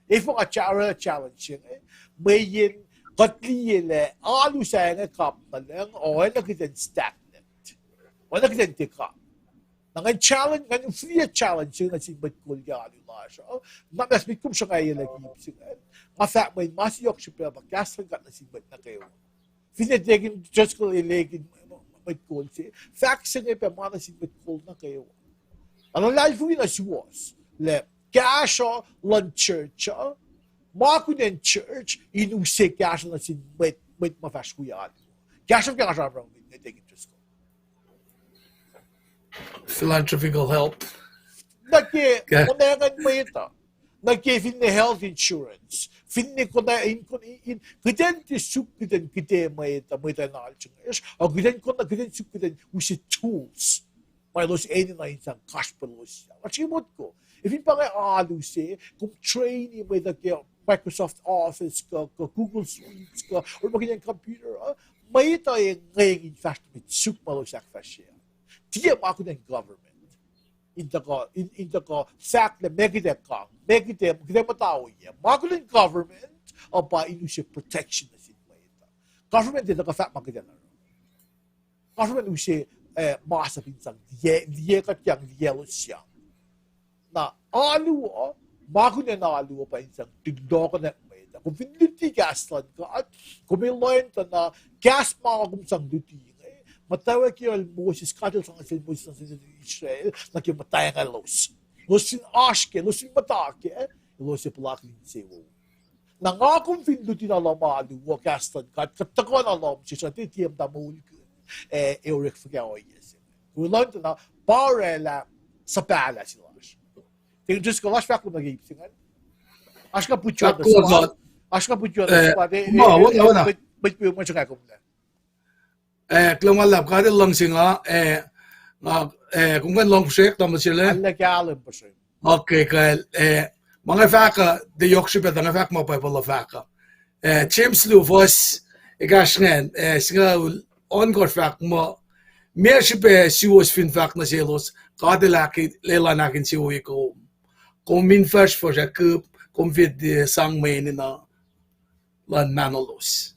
Efuh nga cha-, oruh challenge inge, mweyen kuht liye lah alu sahyac inge kap nuh lucng, oacna kuht in stagnant. Oacna kuht in tiac kap. Na ngan challenge, ngan fihliyac challenge inge nuh sin mwet kol ke alu lasr uh. Na mas met kom sruhngayelah ke ip se ingacn. Nga fahk mweyen ma se yohk srihpac pa kahs luhn God nuh sin mwet nuh kwewa. Finne Deacon Driscoll el ekihn mwet kol se, fahk se inge pac ma nuh sin mwet kol nuh kwewa. Na luhlahlfongi na suwohs lah kahsruh luhn church uh, ma kunacn church in use kahsruh nuh sin mwet, mwet ma fahsr wi alu. Kahsruh ke nga sramsram inge, Deacon Driscoll. Philanthropical help. Nuh ke konwacngihn mwet uh. Nuh ke finne health insurance. Finne kona in, in, in, kuht in tiac suk kuht in kihte mwet uh, mwet uh in alcngesr. Ac kuht in kona, kuht in suk kuht in use tools ma elos enenuh in sang kasrpaclos. Nga srihke motko, ac fin pa inge alu se, kom traini mwet uh ke Microsoft Office kuh, kuh Google Suite kuh, orekmakihnyacn computer uh, mwet uh ac ngweng in fahsr nuh met suk ma elos ahkfahsrye. Tiac ma kunacn government in tuhkuh, in, in tuhkuh fahk lah meac kuht ac kang, meac kuht ac, kuht ac muhta oyac. Ma kunacn government uh pa in use protection nuh sin mwet uh. Government ac tuhkuh fahk ma kuht ac oruh. Government use, eh, masap in sang liye, liye kuht yang, liye elos yang. Na alu uh, ma kunacn alu uh pa in sang tulokunak mwet uh. Kom fin luti kahs luhn God, kom elan tuh na kahs ma kom sang luti inge, muhtwacwacack ke Moses, God el sang nuh sel Moses, sang nuh sel Israel, nuh ke muhtwacngahlos. Elos fin oasr kac, elos fin muhta kac, elos ac puhlakihn insewowo. Na nga kom fin luti na lohm alu uh kahs luhn God, kuht tuhkuh na lohm sesr uh, tiac tiac muhta moulkihn, eh, ac orek fuhkah ohiyac se. Kom elan tuh na pa orwaclah suhpahlah se lasr. Deacon Driscoll, oasr fahk lom nuh ke ip se ingacn? Oasr kuh put you on the spot? Oasr kuh put you on the spot? Mwet, mwet, mwet, mwet, mwet, kuloh ma luhlahp, God el luhngse nga, eh, nga, eh, kom kuh in lohng puhsrek, tamuhlwel Sele? Alu kahlwem puhsrek. Okay, kal, eh, ma nga fahk uh, tiac yohk srihpac tuh nga fahk ma Bible uh fahk uh. Eh, James luo fuhs ekahsr ingacn, eh, singucul ohnkohsr fahk muh, meac srihpac suwos fin fahk nuh selos, God el ahk-, el an ahkinsewowoye kom? Kom in fuhsrfuhsr ac kihp, kom fin tiac sang mwe enenuh luhn mahnolos.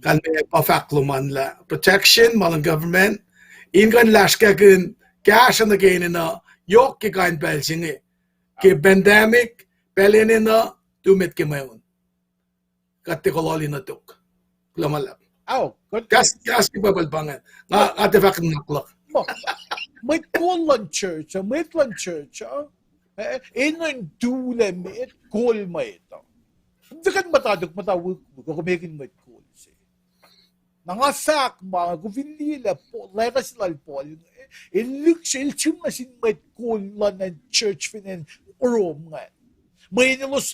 Kalmac pa fahk lom an lah protection ma luhn government in kuh in lasrkakihn kahsruh nuh ke enenuh yohk ke kain pacl se inge. Ke pandemic, pacl enenuh, tu met ke mweun. Kuht tiac kuloh liki nuh tok. Kuloh ma luhlahp. Kahs, kahs ke Bible pa ingacn. Nga, nga tiac fahk nuhnak luhk. Mwet kol luhn church uh, mwet luhn church uh, eh, enenuh in tulac met, kol mwet uh. Kom tiac kuh in muhta tok, muhta wihkwihk, kom ekihn mwet kol se. Na nga fahk ma, kom fin liye lah Paul, letuh se lal Paul, eh, el lihk-, el sihm nuh sin mwet kol luhn acn church fin acn Rome ingacn. Mweyen elos,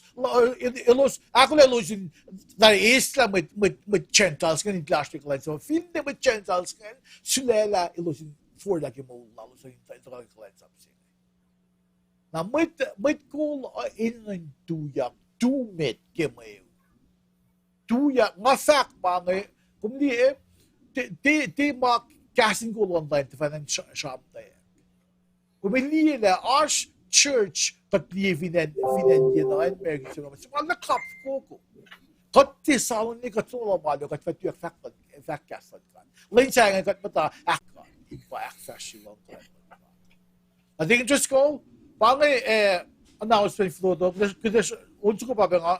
elos, ahkolah elos in, na eslah mwet, mwet, mwet Gentiles ingacn in lasr ke kuhlwacnsap. Finne mwet Gentiles ingacn sulaclah elos in forlah ke moul lalos in tuhkuh ke kuhlwacnsap se. Na mwet, mwet kol uh enenuh in tuyak, tu met ke mweun. Tuyak, nga fahk ma inge, kom liye, tiac, tiac, tiac ma kahs in kol online tuhfahna in sra-, sramtweack. Kom liye lah oasr church kuht liye fin acn, fin acn yen uh, acn America, se ma, se ma na kap fokoko. Kuht Thessalonians, kuht solo malo, kuht fah tuyak fahk, fahk kahs luhn God. Lwen sahyac inge kuht muhta ahk God, in pa ahkfahsrye luhn God. Na Deacon Driscoll, pa inge, eh, announcement fototo, kuht, kuht on soko pa pac nga,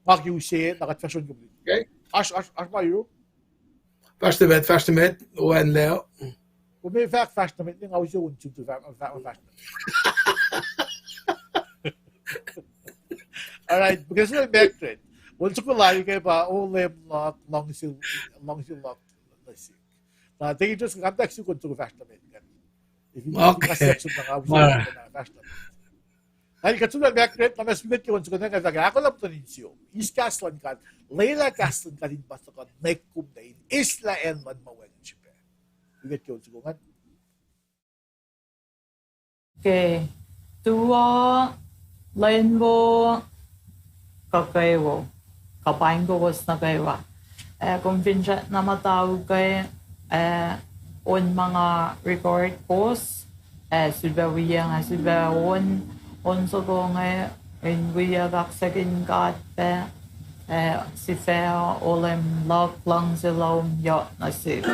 nga ke use, na kuht fahsr on kom. Okay. Oasr, oasr, oasr ma yurum? Fahsr nuh met, fahsr nuh met, oacnlac. Kom ac fahk fahsr nuh met, nga use on sum tu fahk, fahk, fahsr nuh met. All right, because of the background. On soko lal ke pa, O Leum luhk, luhngse, luhngse luhk nuh sihk. Na Deacon Driscoll, kom tahk suk on soko fahsr nuh met. If you, okay, section na nga use, all right, fahsr nuh met. Na el kuht suk lal Margaret, na ma speaker ke on soko na nga fahk, ahkolah muhtuhn insiyom. Eis kahs luhn God, lwelah kahs luhn God in pa tuhkuh nwe kom na in eslah acn luhn ma wacngihn srihpac. Speaker ke on soko ingacn. Ke tuo, lwen wo, kuh kwewa, kuh paing kowos nuh kwewa. Eh, kom fin srackna muhta uke, eh, on ma nga record kowos, eh, sifilpac wiyuck, eh, sifilpac on, on soko inge, in wiyuck kaksakihn God pac, eh, sifac O Leum luhk, luhngse lom yohk nuh sihk.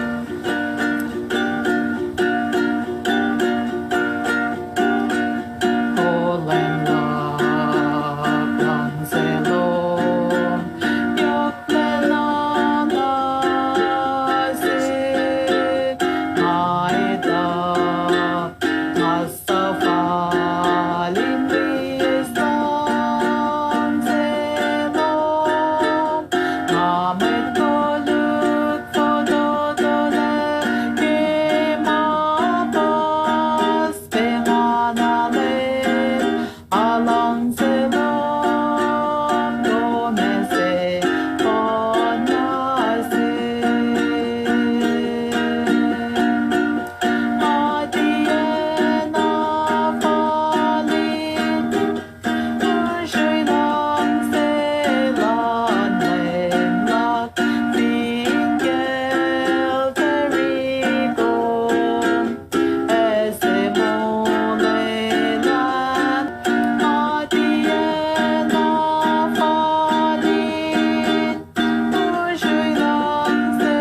O Leum luhk, luhngse lom yohk pacna nuh sihk, nga etuh, nga suhfal in eis luhngse lom, nga mwet koluk fototolac ke ma puhs pacna lwen, a luhngse lom kom ac sefanna sihk. Nga tiacna fal in usrui luhngse luhn Leum luhk fin kacl Jericho. Ac se molwelah, nga tiacna fal in usrui luhngse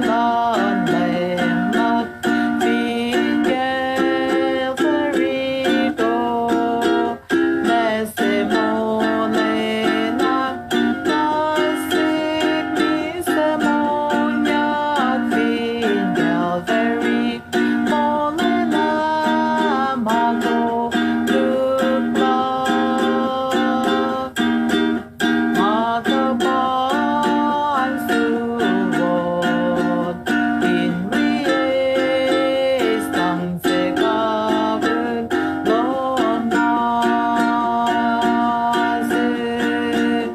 luhn Leum luhk fin kacl Jericho. Ac se molwelah nuh sihk misac mounyuck fin kacl Jericho. Molwelah ma koluk luhk. Nga kuh pa in suwohs in wi eis luhngse kawuck lom nuh sihk.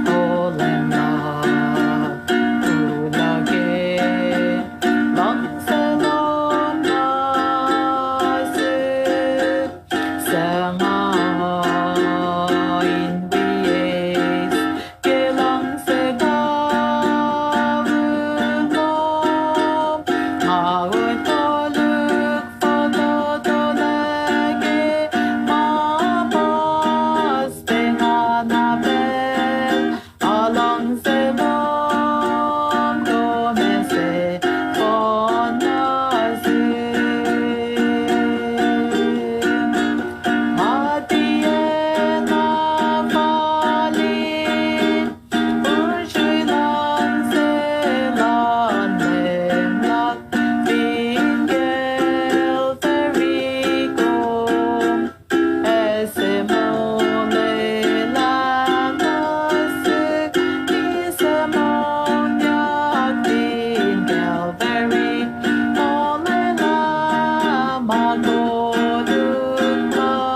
O Leum luhk, kuloh ke luhngse lom nuh sihk. Suc nga in wi eis ke luhngse kawuck lom, nga koluk fototolac ke ma puhs pacna pacl, a luhngse lom kom ac sefanna sihk. Nga tiacna fal in usrui luhngse luhn Leum luhk fin kacl Jericho. Ac se molwelah nuh sihk misac mounyuck fin kacl Jericho. Molwelah ma koluk luhk.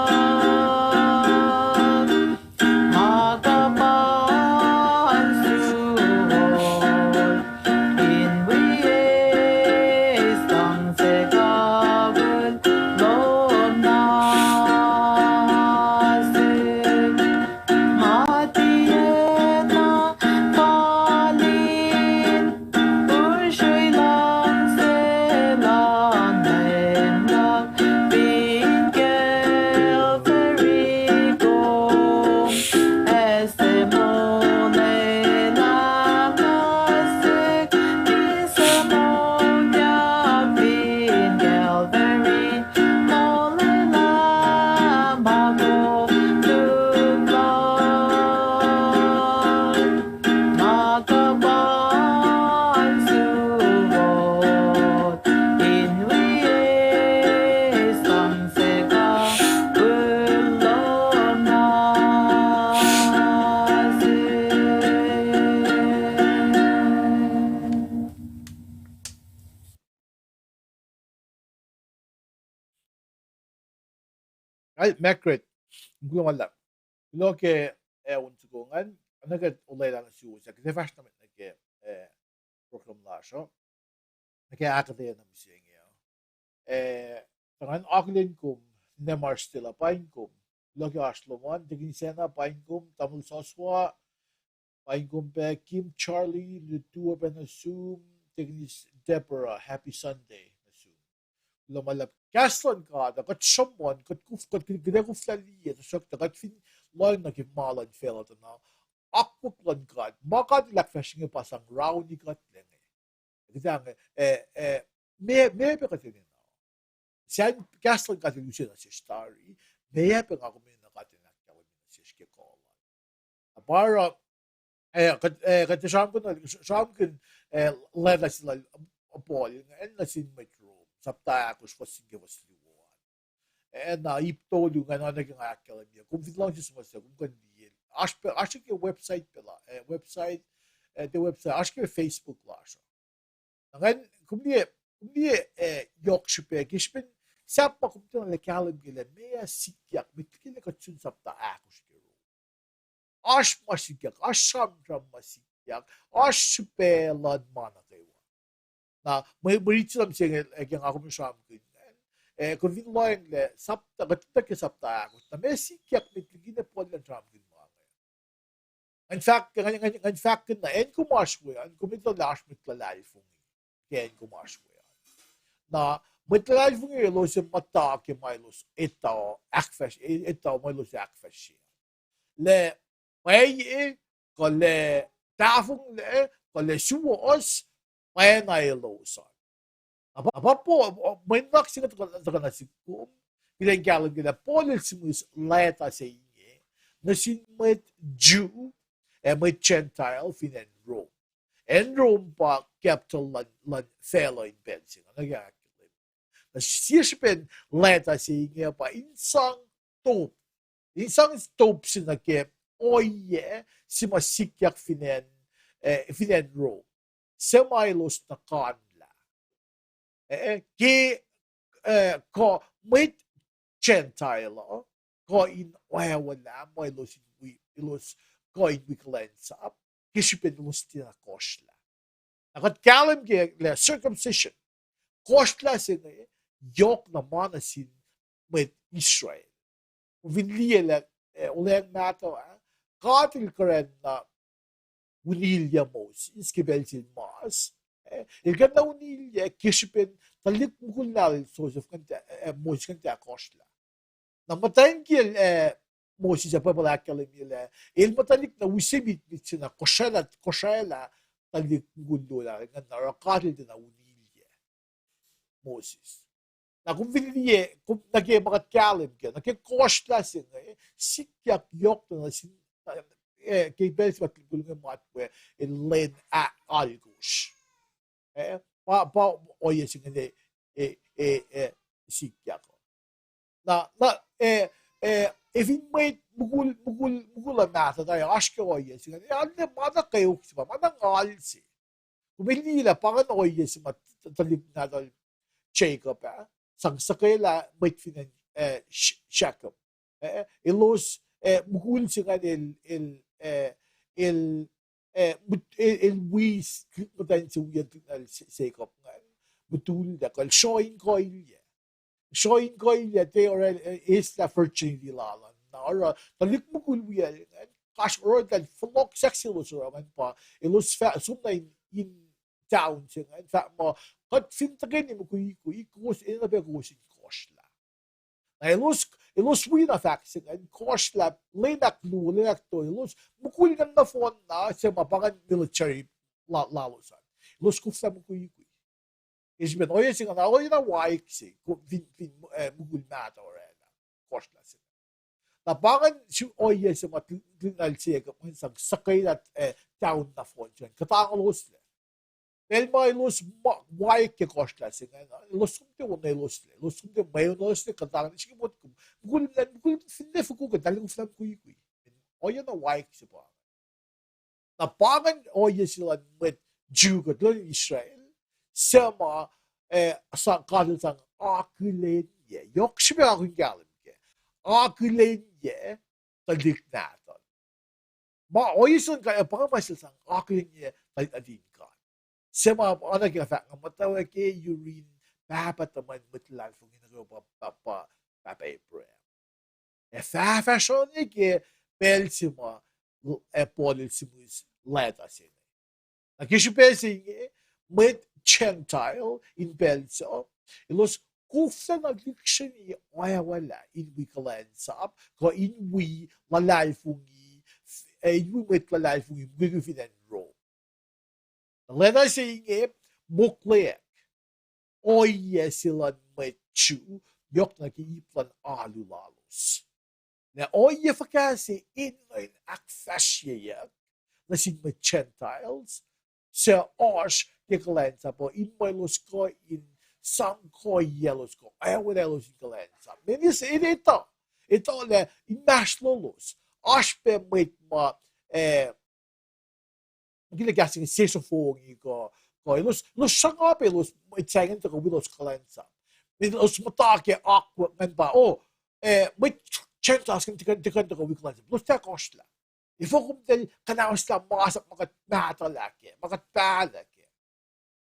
Kal Margaret, kuloh ma luhlahp. Kuloh ke, eh, on soko ingacn, oacna ke olwelah nuh suwos, kuht ac fahsr nuh met nuh ke, eh, program lasr uh. Nuh ke ahkuhtweyac nuh mihsenge uh. Eh, tuh ngan akihlen kom, Nemar Stella, paing kom. Kuloh ke oasr lom an, Tekin Sena, paing kom, tamuhlwel Soswa, paing kom pac, Kim, Charlie, Lutua pac nuh sum, Tekin Deborah, happy Sunday nuh sum. Kuloh ma luhlahp. Kahs luhn God uh, kuht sruhmuhn, kuht kuf-, kuht, kuht ac koflah liye, tuhsruhktuh kuht fin lohacng nuh ke ma luhn facluh tuh na, akwuck luhn God, ma God El ahkfahsrye inge pa sang rauni kuht lac inge. Kuht ac, eh, eh, meac, meac pac kuht enenuh? Sacn kahs luhn God El use nuh sesr tari, meac pac nga kom enenuh God El ahkkahlwemye nuh sesr ke kuh lal? Na pa oruh, eh, kuht, eh, kuht sramsramkihn, sramsramkihn, eh, leta se lal Paul ingacn nuh sin mwet Rome, sapta ahkosr, fuhs se ke fuhs luo an. Eh, na ip tolu ingacn oacna ke nga ahkkahlwemye. Kom fin luhngse suhmuhslah, kom kuh in liye. Oasr pac, oasr ke website pac la, eh, website, eh, the website, oasr ke Facebook lasr uh. Na ngan, kom liye, kom liye, eh, yohk srihpac, ke srihpen sahp ma kom tiacna kahlwem ke lah meac sikyak, met liki lah kuht sun sapta ahkosr ke Rome. Oasr ma sikyak, oasr sramsram ma sikyak, oasr srihpac luhn ma nuh kwewa. Na, mwe, mwe rit se na mihsenge, eh, ke nga kom sramsramkihn, eh, kom fin lohacng lah sapta, kuht nuh ke sapta ahkosr, na meac sikyak met liki na Paul el sramsramkihn ma inge? Ngan fahk, ngan, ngan, ngan fahkkihn na, acn kom oasr we an, kom etuh lah oasr mwet luhlahlfongi ke acn kom oasr we an. Na mwet luhlahlfongi elos ac muhta ke ma elos etuh ahkfahsr-, e-, etuh ma elos ahkfahsrye. Lah pwacye, kuh lah tahfonglac, kuh lah suwohs, pwacna elos an. Na pa, pa Paul, mwe nuhnak se inge tuhkuh, tuhkuh nuh sihk kom, kuht in kahlwem ke lah Paul el sihmihs leta se inge nuh sin mwet Jew ac mwet Gentile fin acn Rome. Acn Rome pa capital luhn, luhn facluh in pacl se inge, nuh ke ahkkahlwem. Na sie srihpen leta se inge pa in sang top, in sang top se nuh ke ohiyac se ma sikyak fin acn, eh, fin acn Rome, suc ma elos nuhkanlah. Eh, ke, eh, kuh mwet Gentile uh kuh in oacwacack ma elos in wi-, elos kuh in wi kuhlwacnsap, ke srihpen elos tiacna kohsrlah. Na kuht kahlwem ke lah circumcision, kohsrlah se inge yohk na ma nuh sin mwet Israel. Kom fin liye lah, eh, Olweacng Mahtuh ah, God el kuhrancna unilyac Moses ke pacl se el mas, eh, el kuhrancna unilyac ke srihpen tuhlihk mukul nahtuhl Joseph kuh in tiac, eh, Moses kuh in tiac kohsrlah. Na muhtwacn kiyacl, eh, Moses ah, Bible ahkkahlwemye lah el muhtwaclihk na use mitmit se na kosraclah, kosraclah tuhlihk mukul lolacng ingacn, na oruh God el tiacna unilyac Moses. Na kom fin liye, kom, nuh ke ma kuht kahlwem ke, nuh ke kohsrlah se inge, sikyak yohk na nuh sin, eh, ke pacl se ma tuhlihk mukul inge matwac, el lwen a-, alkosr. Eh, pa, pa ohiyac se inge, eh, eh, eh, sikyak. Na, na, eh, eh, fin mwet mukul, mukul, mukul uh mahtuh tari, oasr ke ohiyac se inge, eh, arlac ma na kweok se pa, ma na ngal se. Kom liye lah pa ingacn ohiyac se ma tuhlihk nahtuhl Jacob ah sang suhkwelah mwet fin acn, eh, Sh-, Shechem. Eh, elos, eh, mukul se ingacn el, el, eh, el, eh, mut-, el, el wi s-, muhtwacn se wiyacn tuhlihk nahtuhl Se-, Jacob ingacn, mutullac, kuh el sroin koilyac. Sroin koilyac, tiac oruh, eh, eislah virginity lal an. Na oruh tuhlihk mukul wiyacl ingacn, kasr oruh eltahl fohlohk, sahk se elos oruh ingacn pa elos fah-, som nuh in, in town se ingacn, fahk muh, kuht fin tuhkweni mukwikwi, kowos enenuh pac kowos in kohsrlah. Na elos, elos wi na fahk se ingacn, kohsrlah, lwen ahkluo, lwen ahktolu, elos mukul ingacn nohfohn na, suc ma pa ingacn military la-, lalos an. Elos koflah mukwikwi. Ke srihpen ohiyac se ingacn, ohiyac na waik se, ko-, fin, fin, eh, mukul mahtuh orwaclah, kohsrlah se ingacn. Na pa ingacn su-, ohiyac se ma tuhlihk nahtuhl Jacob ingacn sang suhkwelah, eh, town nohfohn se ingacn, kuhtangolos lac. Pacl ma elos ma-, waik ke kohsrlah se ingacn, elos som tiac wona elos lac, elos som tiac mweun elos lac, kuhtanglah srihke motko. Mukul, mukul finne fokoko, eltahl koflah mukwikwi. Ohiyac na waik se pa. Na pa ingacn ohiyac se luhn mwet Jew kuh luhn Israel, suc ma, eh, sang, God el sang akihlenyac. Yohk srihpac nga kom kahlwem kac. akihlenyac tuhlihk nahtuhl. Ma ohiyac se luhn God, pa inge ma sel sang akihlenyac tuhlihk nuhtin God. Se ma oacna ke nga fahk nga muhtwacwacack yurin pahpah tuhmwacn mwet luhlahlfongi nuh kwewa pa, pa, pa, pahpah Abraham. Ac fahfahsruhni ke pacl se ma, ac Paul el sihmihs leta se inge. Na ke srihpac se inge, mwet Gentile in pacl sac, elos koflacna lihksreni oacwacack in wi kuhlwacnsap, kuh in wi luhlahlfongi, ac in wi mwet luhlahlfongi mukwikwi fin acn Rome. Na leta se inge moklweyuck ohiyac se luhn mwet Jew, yohk nuh ke ip luhn alu lalos. Na ohiyac fuhkah se enenuh in ahkfahsryeyuck nuh sin mwet Gentiles suc oasr ke kuhlwacnsap uh, in mwe elos kuh in sang kuhiyaclos kuh oacwacack elos in kuhlwacnsap. Meaning se etuh, etuh lah inmahsrlolos, oasr pac mwet ma, eh, kila kahs inge sesuwohs kuh, kuh elos, elos sruhnga pac elos mwet sahngweng tuhkuh wi elos kuhlwacnsap. Elos muhta ke akwuck ingacn pa, oh, eh, mwet Gentiles kuh in tuhkuh, tuhkuh wi kuhlwacnsap. Elos tiac kohsrlah. Efuh kom tiac kuhnahoslah masap ma kuht mahtuhlah kac, ma kuht pahllah kac.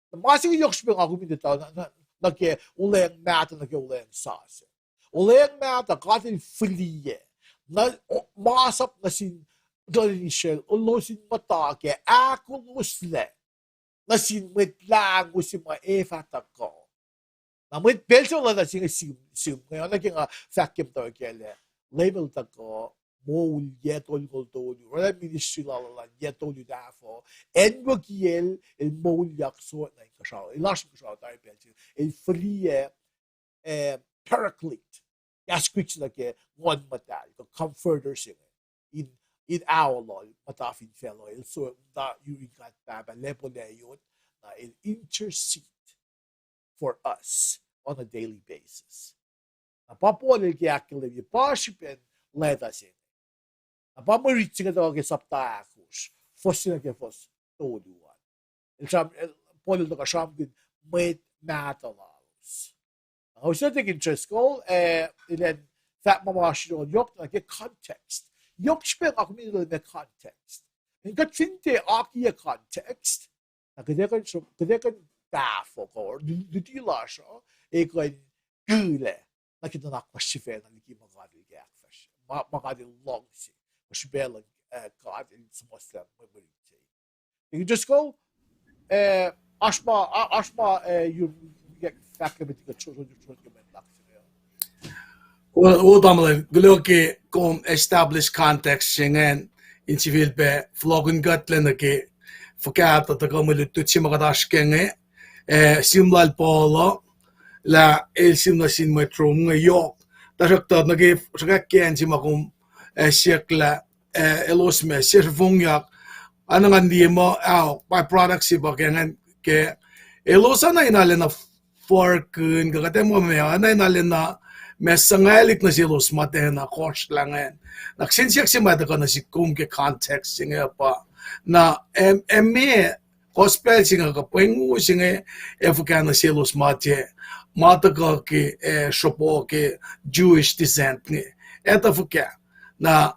Na ma se inge yohk srihpac nga kom in etuh nuh, nuh, nuh ke olweacng mahtuh, nuh ke olweacng sasuc. Olweacng mahtuh, God el fihliyac na, o, masap nuh sin tuhlihk Israel, elos in muhta kac, ahkoloslac nuh sin Mwet Lahngo se ma ac fah tuhkuh. Na mwet pacl se lwelah se inge sihm, sihm inge, oacna ke nga fahk ke muhtwacwacack lah Leum el tuhkuh moul yac tolngoul tolu, oraclah ministry lal an yac tolu tahfuh, acnwucki el, el moulyak sohkna inkuhsrao, el oasr inkuhsrao tari pacl se, el fihliyac, eh, Paraclete. Kahs Greek se nuh ke Nguhn Muhtahl, kuh Comforter se inge, in, in ao lal muhta fin facluh, el so muhta yurin God Pahpah, lacpo layot, na el intercede for us on a daily basis. Na pa Paul el ke ahkkahlwemye pa srihpen leta se inge. Na pa mwe rit se inge tuhkuh ke sapta ahkosr, fuhs se nuh ke fuhs tolu an. El sram, el, Paul el tuhkuh sramkihn mwet mahtuh lalos. Na nga use Deacon Driscoll, eh, elan fahk ma ma srion yohk nuh ke context. Yohk srihpac nga kom in etuh ma context. In kuht fin tiac akiyac context, na kuht ac kuh in, kuht ac kuh in tahfuh kuh, lu-, luti lasr uh, ac kuh in kihlac nuh ke nuhnak lasr sifacna liki ma God el ke ahkfahsrye, ma, ma God el luhngse, ma srihpac luhn, eh, God el suhmuhslah mwe, mwe rit se. Deacon Driscoll, eh, oasr ma, a-, oasr ma, eh, yur, fahk ke met kuht sro-, sro-, sro-, ke met lak se inge. Well, well, tamuhlwel, kuloh ke kom establish context se ingacn in sifilpac fohlohkihn kuht lac nuh ke fuhkah tuh tuhkuh mwe lutlut se ma kuht oasr ke inge, eh, sihm lal Paul uh, lah el sihm nuh sin mwet Rome inge yohk. Tuhsruhktuh nuh ke sruhkwack ke acn se ma kom, eh, siyuck lah, eh, elos ma sesuwohsyak, oacna ngan liye muh, ao, byproduct se pa ke ingacn ke elos oacna in arulacna forkihn, kuh kuht ac muh ma, oacna in arulacna ma suhngwaclihk nuh selos ma tiacna kohsrlah ingacn. Na kihsen siyuck se ma tuhkuh nuh sihk kom ke context se inge pa, na, em, em, ma gospel se inge kuh pwengu se inge ac fuhkah nuh selos ma tiac, ma tuhkuh ke, eh, sropo ke Jewish descent inge. Etuh fuhkah. Na,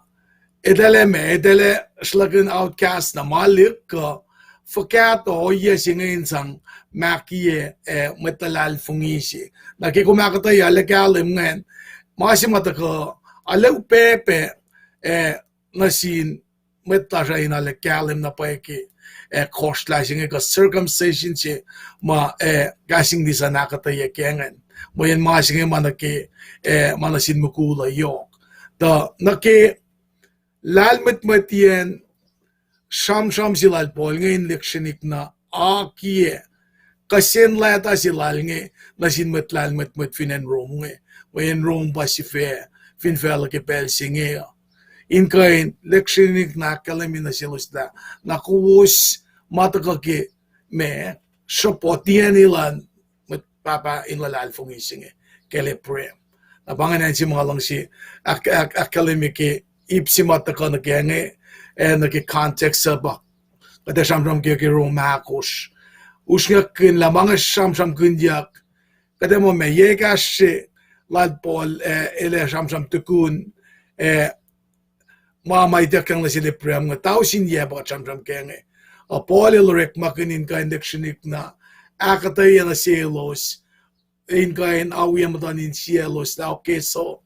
etwaclah ma, etwaclah sruhlahkihn outcast na ma lihk kuh fuhkah tuh ohiyac se inge in sang makiyac, eh, mwet luhlahlfongi se. Na ke kom ahkuhtweyac lah kahlwem ingacn, ma se ma tuhkuh, arlac upac pac, eh, nuh sin mwet lasr uh in arlac kahlwem na pwacye ke, eh, kohsrlah se inge kuh circumcision se ma, eh, Kahs in Leum an ahkuhtweyac ke ingacn. Mweyen ma se inge ma nuh ke, eh, ma nuh sin mukul uh yohk. Tuh nuh ke lahlmwetmwetiyacn sramsram se lal Paul inge in lihksreni na akiyac kihsen leta se lal inge nuh sin mwet lahlmwetmwet fin acn Rome inge. Mweyen Rome pa sifac fin facluh ke pacl se inge uh. In kuh in lihksreni na ahkkahlwemye nuh selos lah, na kowos ma tuhkuh ke ma, sruhpo tiac elan mwet pahpah in luhlahlfongi se inge, kacl Abraham. Na pa ingacn acn se ma nga luhngse ahk-, ahk-, ahkkahlwemye ke ip se ma tuhkuh nuh ke inge, ac nuh ke context uh pa kuht ac sramsram ke, ke Rome ahkosr. Usrnguckihn lah ma inge sramsramkihnyuck, kuht ac muh ma yac ekahsr se, lal Paul, eh, el ac sramsram tukun, eh, ma ma ituckyang nuh sel Abraham inge, tausin yac pa kuht sramsram kac inge. Uh, Paul el orekmakihn in kuh in lihksreni na ahkuhtweyac nuh selos, in kuh in awi muhtuhn insiyaclos lah ke so,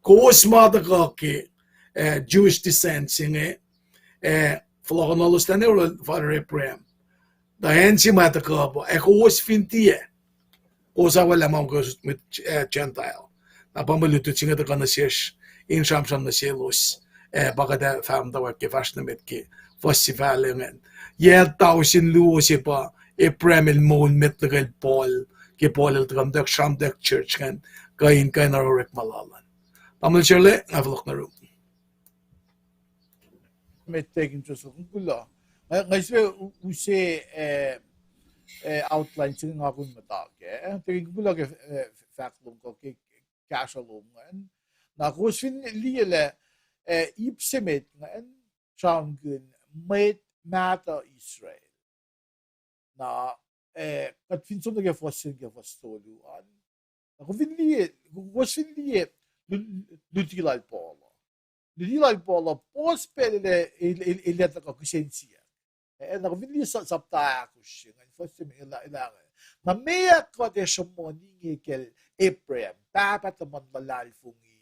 kowos ma tuhkuh ke, eh, Jewish descent se inge, eh, fohlohkohnolos lah ne oruh father Abraham. Tuh acn se ma tuhkuh pa, ac kowos fin tiac, kowos awaclah ma kowos mwet, eh, Gentile. Na pa mwe lutlut se inge tuhkuh nuh sesr, in sramsram nuh selos, eh, pa kuht ac fahsr muhtwacwacack ke fahsr nuh met ke fuhs se fahlac ingacn. Yac tausin luo se pa Abraham el moul met nuh kacl Paul, ke Paul el tuhkuh muhtwacwacack sramtwack church ingacn, kuh in kuh in oruh orekma lal an. Tamuhlwel Sharle, nga fohlohk nuh yurum. Met, thank you, Joseph. Kuloh. Nga, nga se u-, use, eh, eh, outline se nga kom muhta kac. Thank you, kuloh ke, eh, fahk lom kuh ke kahsruh lom ingacn. Na kowos fin liye lah, eh, ip se met ingacn, sramsramkihn mwet mahtuh Israel. Na, eh, kuht fin som nuh ke fuhs se nuh ke fuhs tolu an. Na kom fin liye, kowos fin liye lu-, luti lal Paul uh. Luti lal Paul uh, pos pacl el, el, el, el ac tuhkuh kihsen siyuck. Eh, na kom fin liye sa-, sapta ahkosr se ingacn, fuhs se me el, el, el, na meac kuht ac sruhmuhn inge kacl Abraham, pahpah tuhmuhn luhlahlfongi,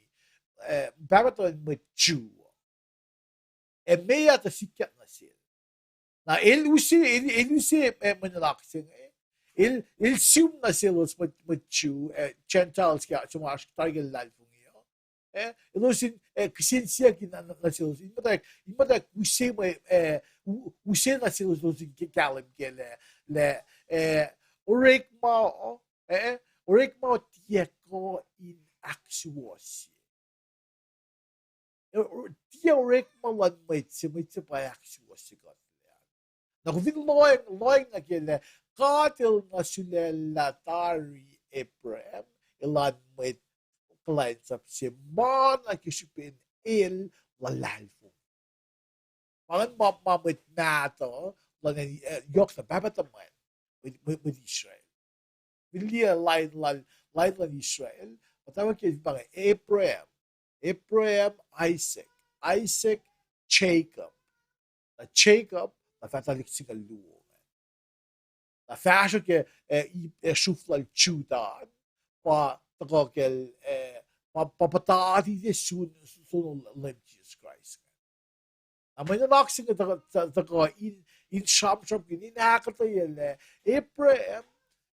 eh, pahpah tuhmuhn mwet Jew. Ac meac tuh sikyak nuh sel. Na el use, el, el use, eh, mwe nuhnak se inge, el, el sum nuh selos mwet, mwet Jew, eh, Gentiles ke, se ma oasr tari ke luhlahlfongi uh. Eh, elos in, eh, kihsen siyuck in nuh, nuh selos. In muhtwacwacack, in muhtwacwacack use mwe, eh, u-, use nuh selos, elos in ke-, kahlwem kac lah, lah, eh, orekma, eh, orekma tiac kuh in ahksuwohsye. Eh, tiac orekma luhn mwet se, mwet se pa ahksuwohsye kuht. Na kom fin lohacng, lohacng nuh ke lah God el na sulaclah tari Abraham elan mwet kuhlwacnsap se ma nuh ke srihpen el luhlahlfongi. Pa ingacn ma, ma mwet mahtuh luhn, eh, yohk na pahpah tuhmwacl mwet, mwet, mwet Israel. Fin liye lain lal, lain lal Israel, muhtwacwacack ke pa inge Abraham, Abraham, Isaac, Isaac, Jacob. Na Jacob, na fah tuhlihk singucul luo. Na fahsruh ke, eh, ip, eh, sruhf lal Judah, pa tuhkuh kacl, eh, pa, pa puhtati sun, sun Leum Jisus Kraist. Na mwe nuhnak se inge tuhkuh, tuhkuh in, in sramsramkihn, in ahkuhtweyac lah Abraham,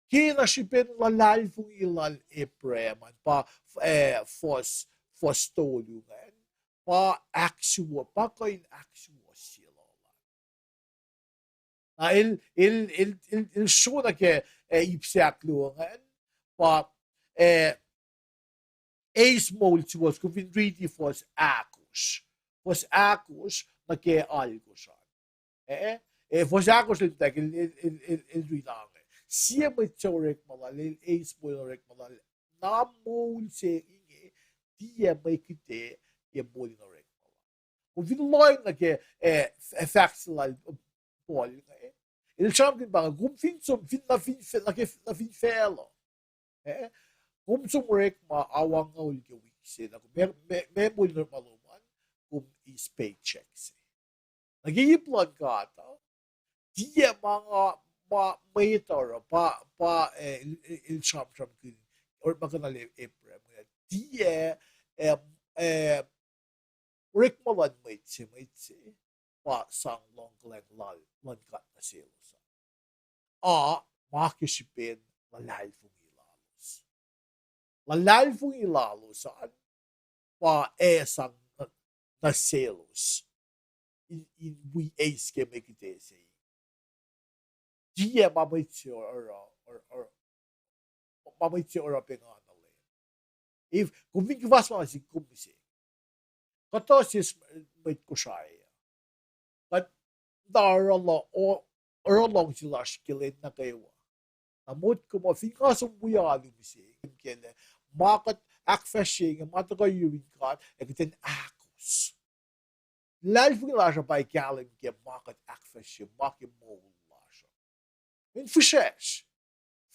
ke na srihpen luhlahlfongi lal Abraham an, pa, eh, fuhs, fuhs tolu ingacn, pa ahksuwoh-, pa kuh in ahksuwohsye lal an. Na el, el, el, el, el sro nuh ke, eh, ip se ahkluo ingacn, pa, eh, eis moul suwohs, kom fin riti fuhs ahkosr. Fuhs ahkosr nuh ke alkosr an. Eh, eh, fuhs ahkosr el, el, el, el, el riti inge. Sie mwet se orekma lal, el eis moul orekma lal, na moul se inge, tiac mwe kihte ke moul in orekma lal. Kom fin lohacng nuh ke, eh, f-, fahk se lal Paul inge, el sramsramkihn pa inge, kom fin som, fin na fin fa-, na ke, na fin facluh. Eh, kom som orekma awa angngaul ke wik se, na kom, me, me, me moul in orekma lom an, kom eis paycheck se. Na ke ip luhn God uh, tiac ma nga, ma mwet oruh, pa, pa, eh, el, el, el sramsramkihn, orekmakihn lal Abraham, tiac, eh, eh, orekma luhn mwet se, mwet se, pa sang luhngkuhlwacng lal, luhn God nuh selos. A, ma ke srihpen luhlahlfongi lalos. Luhlahlfongi lalos an, pa ac sang nuh, nuh selos. In, in wi eis ke mwe kihte se. Tiac ma mwet se oruh, or, or, ma mwet se oruh pengana lal. If, kom fin kuhfa ma nuh sin kom mihsenge. Kuhtuh sie mwet Kosrae. Kuht tuh oruh lo-, o-, oruh luhngse lasr ke lwen nuh kwewa. Na motko muh fin nga som wi alu mihsenge, ke lah ma kuht ahkfahsrye inge, ma tuhkuh yurin God, ac kuht in ahkos. Luhlahlfongi lasr uh pa kahlwem ke ma kuht ahkfahsrye, ma ke moul lasr uh. In fihsracsr.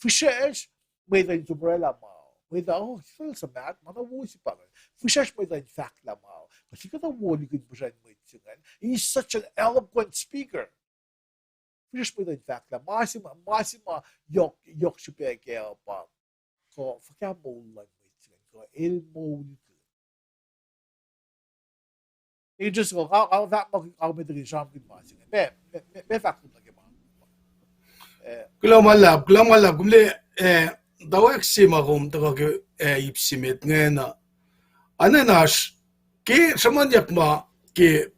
Fihsracsr, mwet uh in som oraclah ma uh. Mwet uh, oh, sifacl suhmaht, ma na wo se pa ingacn. Fihsracsr mwet uh in fahklah ma uh. Kuh sikuhtuh wo liki in puhsren mwet se ingacn. He's such an eloquent speaker. Fihsracsr mwet uh in fahklah ma se ma, ma se ma yohk, yohk srihpac kac uh pa kuh fuhkah moul luhn mwet se ingacn, kuh el moulkihn. Interesting, nga, nga fahk ma, nga met liki sramsramkihn ma se inge. Meac, meac, meac, meac fahk kom nuh ke ma, eh, kuloh ma luhlahp, kuloh ma luhlahp, kom liye, eh, tawak se ma kom tuhkuh ke, eh, ip se met ingacn uh. Oacna in oasr, ke sruhmuhnyuck ma ke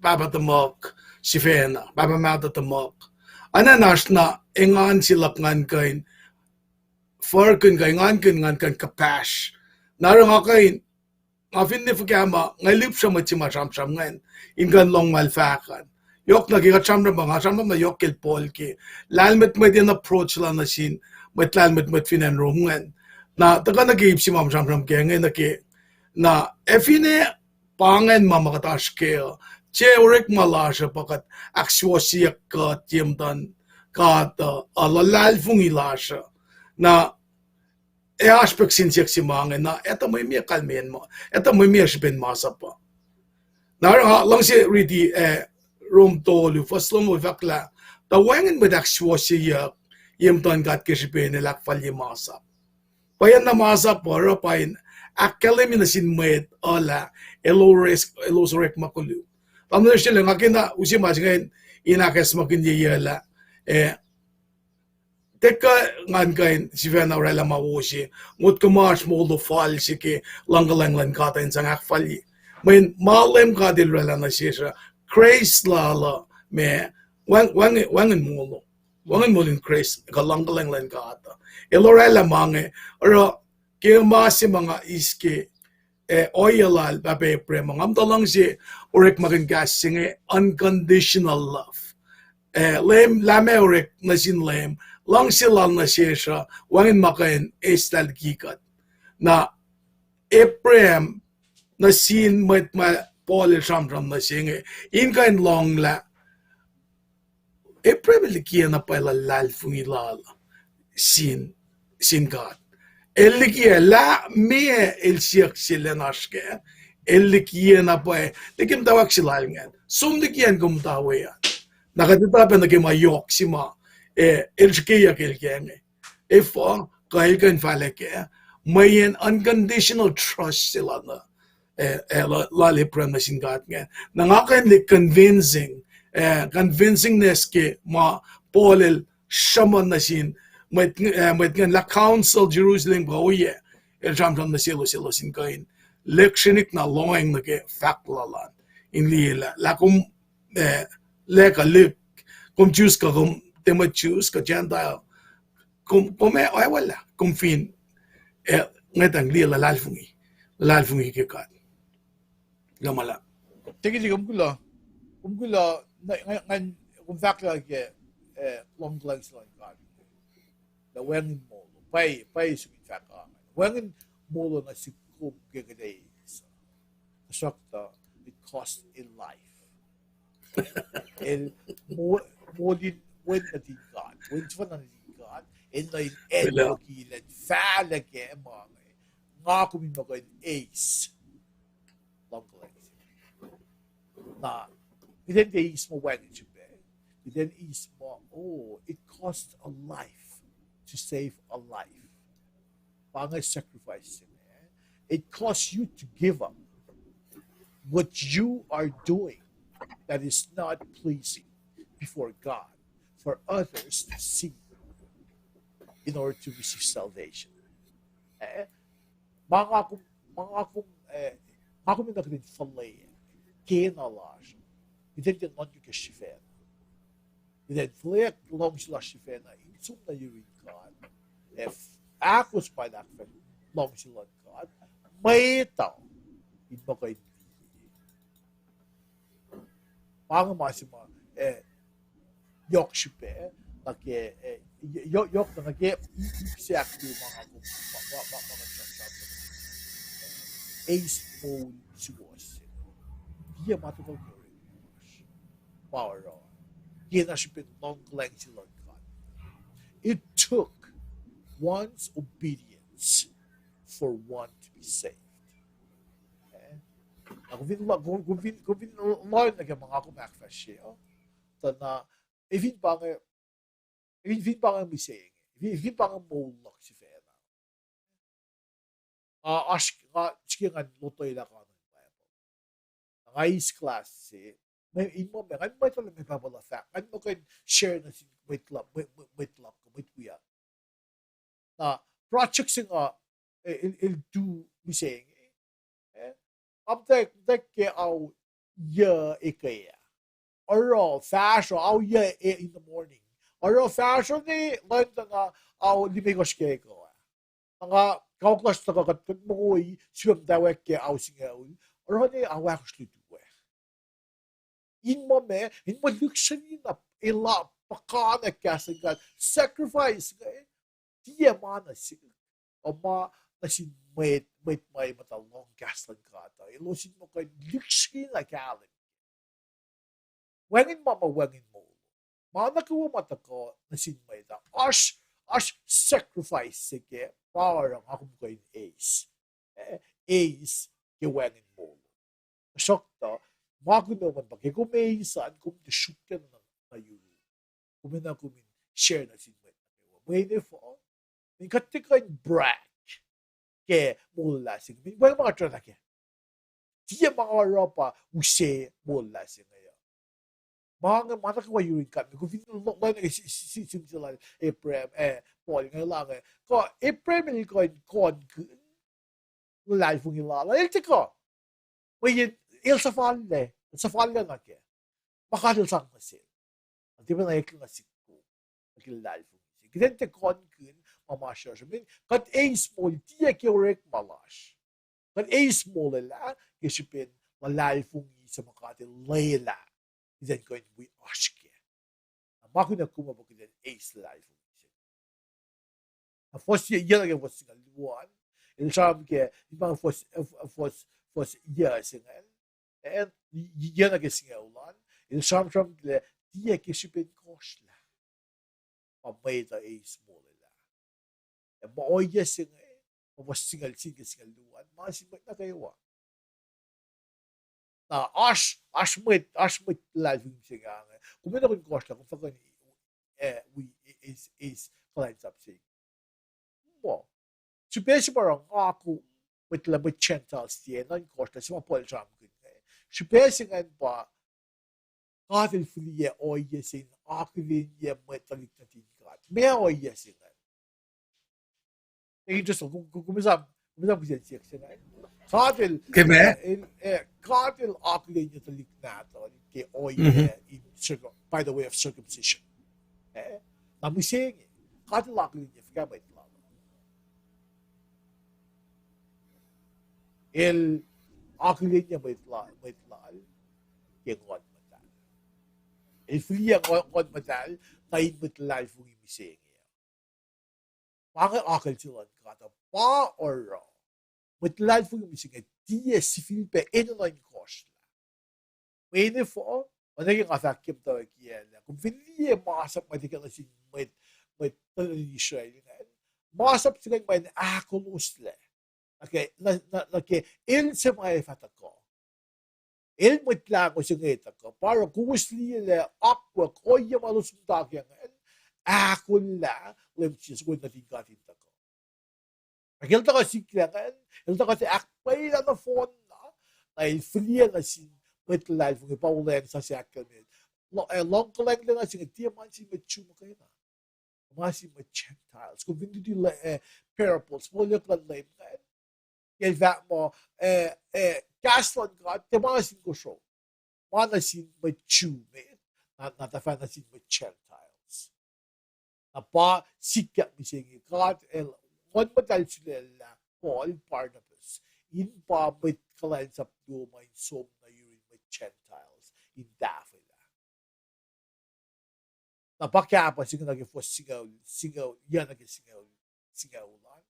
pahpah tuhmuhk sifacna, pahpah mahtuh tuhmuhk. Oacna in oasr na engan se luhk ngan kuh in furkihn kuh engankihn ngan kuh in kuhpahsr. Na oruh nga kuh in, nga finne fuhkah ma, nga lihpsruh mwet se ma sramsram ingacn, in kuh in lohng ma el fahk an. Yohk na ke kuht sramsram pa, nga sramsram na yohk kacl Paul ke lahlmwetmwet in approach lal nuh sin mwet lahlmwetmwet fin acn Rome ingacn. Na tuhkuh nuh ke ip se ma sramsram kac inge nuh ke, na, ac finne pa ingacn ma ma kuht oasr kac uh, tiac orekma lasr uh pa kuht ahksuwohsyeyuck kuht ye muhtuhn God uh, luhlahlfongi lasr uh. Na ac oasr pack sin siyuck se ma inge, na etuh mwe meac kalmacn ma, etuh mwe meac srihpen masap uh. Na oruh nga luhngse riti, eh, Rome tolu, fuhs longoul fahk lah, tuh wacngihn mwet ahksuwohsyeyuck ye muhtuhn God ke srihpen el ahkfalye masap. Pwacye na masap uh oruh pa in ahkkahlwemye nuh sin mwet uh lah elos, elos orekma koluk. Tamuhlwel Srele, nga kena use ma se ingacn in ahkacsmakihnye lah, eh, tiac kuh ngan kuh in sifacna orwaclah ma wo se, motko ma oasr molo fal se ke luhngkuhlwacng luhn God in sang ahkfalye. Mweyen ma Leum God El orwaclah nuh sesr uh, Kraist lal uh, ma, wacng-, wacng-, wacngihn molo. Wacngihn molo in Kraist kuh luhngkuhlwacng luhn God uh. El orwaclah ma inge, oruh ke ma se ma nga eis ke, eh, ohiyac lal pahpah Abraham, nga muhta luhngse orekmakihn kahs se inge unconditional love. Eh, Leum, lah ma orek nuh sin Leum, luhngse lal nuh sesr uh, wacngihn ma kuh in eislah liki kuht. Na Abraham, nuh sin mwet ma Paul el sramsram nuh se inge, in kuh in lohnglah Abraham el likiyac na pwacye luhlahlfongi lal sin, sin God. El likiyac lah meac el siyuck sel in oasr kac. El likiyac na pwacye, likim tawak se lal ingacn. Som likiyac kom muhta we an. Na kuht etuh pac nuh ke ma yohk se ma, eh, el srihkeyuck el kac inge. Efuh, kuh el kuh in fahla kac, mweyen unconditional trust se lal na, eh, eh, la-, lal Abraham nuh sin God ingacn. Na nga kuh in liye convincing, eh, convincingness ke ma Paul el sruhmuhn nuh sin mwet, eh, mwet ingacn lah council Jerusalem kuh ohiyac, el sramsram nuh selos, elos in kuh in lectionik na lohacng nuh ke fahk lal an. In liye lah, lah kom, eh, lah kuh lik, kom Jews kuh kom tiac mwet Jews kuh Gentile, kom, kom ac oacwalah, kom fin, eh, ngwetang liye luhlahlfongi, luhlahlfongi ke God. Kuloh ma luhlahp. Tikiti, kom kuloh, kom kuloh, na, ngan, ngan, kom fahk lah ke, eh, luhngkuhlwacng se luhn God. Lah wacngihn molo, pwacye, pwacye suk in fahk ah. Wacngihn molo nuh sihk kom ke kuht eis. Tuhsruhktuh, it cost a life. El mo-, molin wen nuhtin God, wen sefanna nuhtin God, el nuh in acnwucki lah fahla kac ma inge, nga kom in muh kuh in eis luhngkuhlwacng se. Na, kuht in tiac eis ma wacngihn srihpac, kuht in eis ma, oh, it cost a life to save a life. Pa inge sacrifice se inge. It costs you to give up what you are doing that is not pleasing before God for others to see in order to receive salvation. Eh? Ma nga kom, ma nga kom, eh, nga kom in nuh kuht in fuhlweack kena lasr. Kuht in tiac nuhnkuh ke srihfacna. Kuht in fuhlweack luhngse lasr srihfacna in som nuh yurin God. Ac ahkos ma in ahkfalye luhngse luhn God, mwet uh in muh kuh in liye. Pa inge ma se ma, eh, yohk srihpac, nuh ke, eh, yo-, yohk na nuh ke ip se ahkluo ma nga kom, ma, ma, ma, ma nga sramsram. Eis moul suwohs se. Tiac ma tuhkuh ke orekma lasr. Pa oruh, kena srihpen luhngkuhlwacng se luhn God. It took one's obedience for one to be saved. Eh? Na kom fin, kom, kom fin, kom fin lohng nuh ke ma nga kom ahkfahsrye uh, tuh na, e fin pa inge, e fin, fin pa inge mihsenge, e fin, fin pa inge moul luhk sifacna. Nga oasr, nga srihke ngan lotwelah kanon Bible. Na nga eis class se, mwe, in muh me, ngan mwet uh lah me Bible uh fahk, ngan muh kuh in share nuh sin mwet luhk, mwet, mwet, mwet luhk, mwet wiyuck. Na project se nga, eh, el, el tu mihsenge. Eh, am tak, tak ke ao yuc ekuh ah. Oruh fahsruh, ao yuc in the morning. Oruh fahsruh ne lwen tuh na ao limekohsr ke ekuh ah. Na nga kawuck lasr tuhkuh kuht, kuht mokoi sifacna muhtwacwacack ke ao singucul. Oruh ne ao ahkosr lutu ah. In muh me, in muh lihksreni na elah puhkantwen kahs luhn God, sacrifice inge, tiac ma nuh sihk, uh, ma nuh sin mwet, mwet ma muhta lohng kahs luhn God uh. Elos in muh kuh in lihksreni na kahlwem. Wacngihn ma ma wacngihn moul. Ma nuh kwewa ma tuhkuh nuh sin mwet uh, oasr, oasr sacrifice se ke pa oruh nga kom kuh in eis, eh, eis ke wacngihn moul. Tuhsruhktuh, ma kunom an pa ke kom eis an, kom tiac sruokyac na, na yuruk. Kom enenuh kom in share nuh sin mwet nuh kwewa. Mweyen efuh? Mweyen kuht tiac kuh in brag ke moul lasr inge. Mweyen wacngihn ma kuht oruh nuh kac. Tiac ma oruh pa use moul lasr inge uh. Ma inge ma nuh kwewa yurin God. Kom fin lohng nuh ke si-, si-, si-, siyuck lal Abraham, eh, Paul inge lah inge, kuh Abraham el kuh in kohnkihn luhlahlfongi lal, el tiac kuh. Mweyen el suhfallac, el suhfallac nuh kac ma God el sang nuh sel. Na tiac pacna eklac nuh sihk, nuh ke luhlahlfongi se. Kuht in tiac kohnkihn ma ma sruhsruhk. Mweyen kuht eis moul tiac ke orekma lasr. Kuht eis moul lah ke srihpen luhlahlfongi se ma God el lwelah kuht in kuh in wi oasr kac. Na ma kunom an pa kuht in eis luhlahlfongi se. Na fuhs yuc, yuc nuh ke fuhs singucul luo an, el sramsram ke, in pa fuhs, fuhs, fuhs yuc se ingacn, eh, yuc nuh ke singucul an, el sramsram ke lah tiac ke srihpen kohsrlah pa mwet uh eis moul lah. Ac ma ohiyac se inge, ma fuhs singucul sie ke singucul luo an, ma sin mwet nuh kwewa. Na oasr, oasr mwet, oasr mwet luhlahlfongi se inge, kom enenuh kom in kohsrlah, kom fah kuh in, eh, wi, eis, eis kuhlwacnsap se. Muh, srihpac se ma oruh nga kom, mwet lah mwet Gentiles tiac enenuh in kohsrlah, se ma Paul el sramsramkihn inge. Srihpac se ingacn pa God el fihliyac ohiyac se in akihlenyuc mwet tuhlihk nuhtin God. Meac ohiyac se ingacn? Kom, kom, kom esam, kom esam kihsen siyuck se ingacn. God el, eh, el, eh, God el akihlenyuc tuhlihk Nahtuhl ke ohiyac in circum-, by the way of circumcision. Eh, na mihsenge, God el akihlenyuc fuhkah mwet lal? El akihlenyuc mwet la-, mwet lal ke Nguhn Muhtahl. El fihliyac Nguhn, Nguhn Muhtahl nuh in mwet luhlahlfongi mihsenge. Pa inge akucl se luhn God uh, pa oruh mwet luhlahlfongi mihsenge tiac sifilpac enenuh in kohsrlah. Mweyen efuh? Oacna ke nga fahk ke muhtwacwacackiyac lah kom fin liye masap ma tiac ke nuh sin mwet, mwet, mwet Israel ingacn, masap se ingacn ma in ahkoloslac nuh ke, nuh, nuh, nuh ke el se ma ac fah tuhkuh. El Mwet Lahngo se inge tuhkuh. Pa oruh kowos liye lah akwuck, ohiyac ma elos muhta kac ingacn, ahkolah Leum Jisus wen nuhtin God in tuhkuh. Ac ke el tuhkuh sikyak ingacn, el tuhkuh tiac ahkpwacyelah nohfohnna, na el fihliyac nuh sin mwet luhlahlfongi, pa olweacng sasuc ahkkahlwemye. Lo-, eh, lohng kuhlwacng lana se inge tiac ma nuh sin mwet Jew muhkwena. Ma nuh sin mwet Gentiles. Kom fin luti, eh, parables, moulyak luhn Leum ingacn, ke el fahk muh, eh, eh, kahs luhn God tiac ma nuh sin kosro. Ma nuh sin mwet Jew met, na, na tuhfah nuh sin mwet Gentiles. Na pa sikyak mihsenge God el, Nguhn Muhtahl sulaclah Paul, Barnabas, in pa mwet kuhlwacnsap luo ma in som nuh yurin mwet Gentiles in tahfwelah. Na pa kahpah se inge nuh ke fuhs singucul, singucul, yuc nuh ke singucul, singucul an.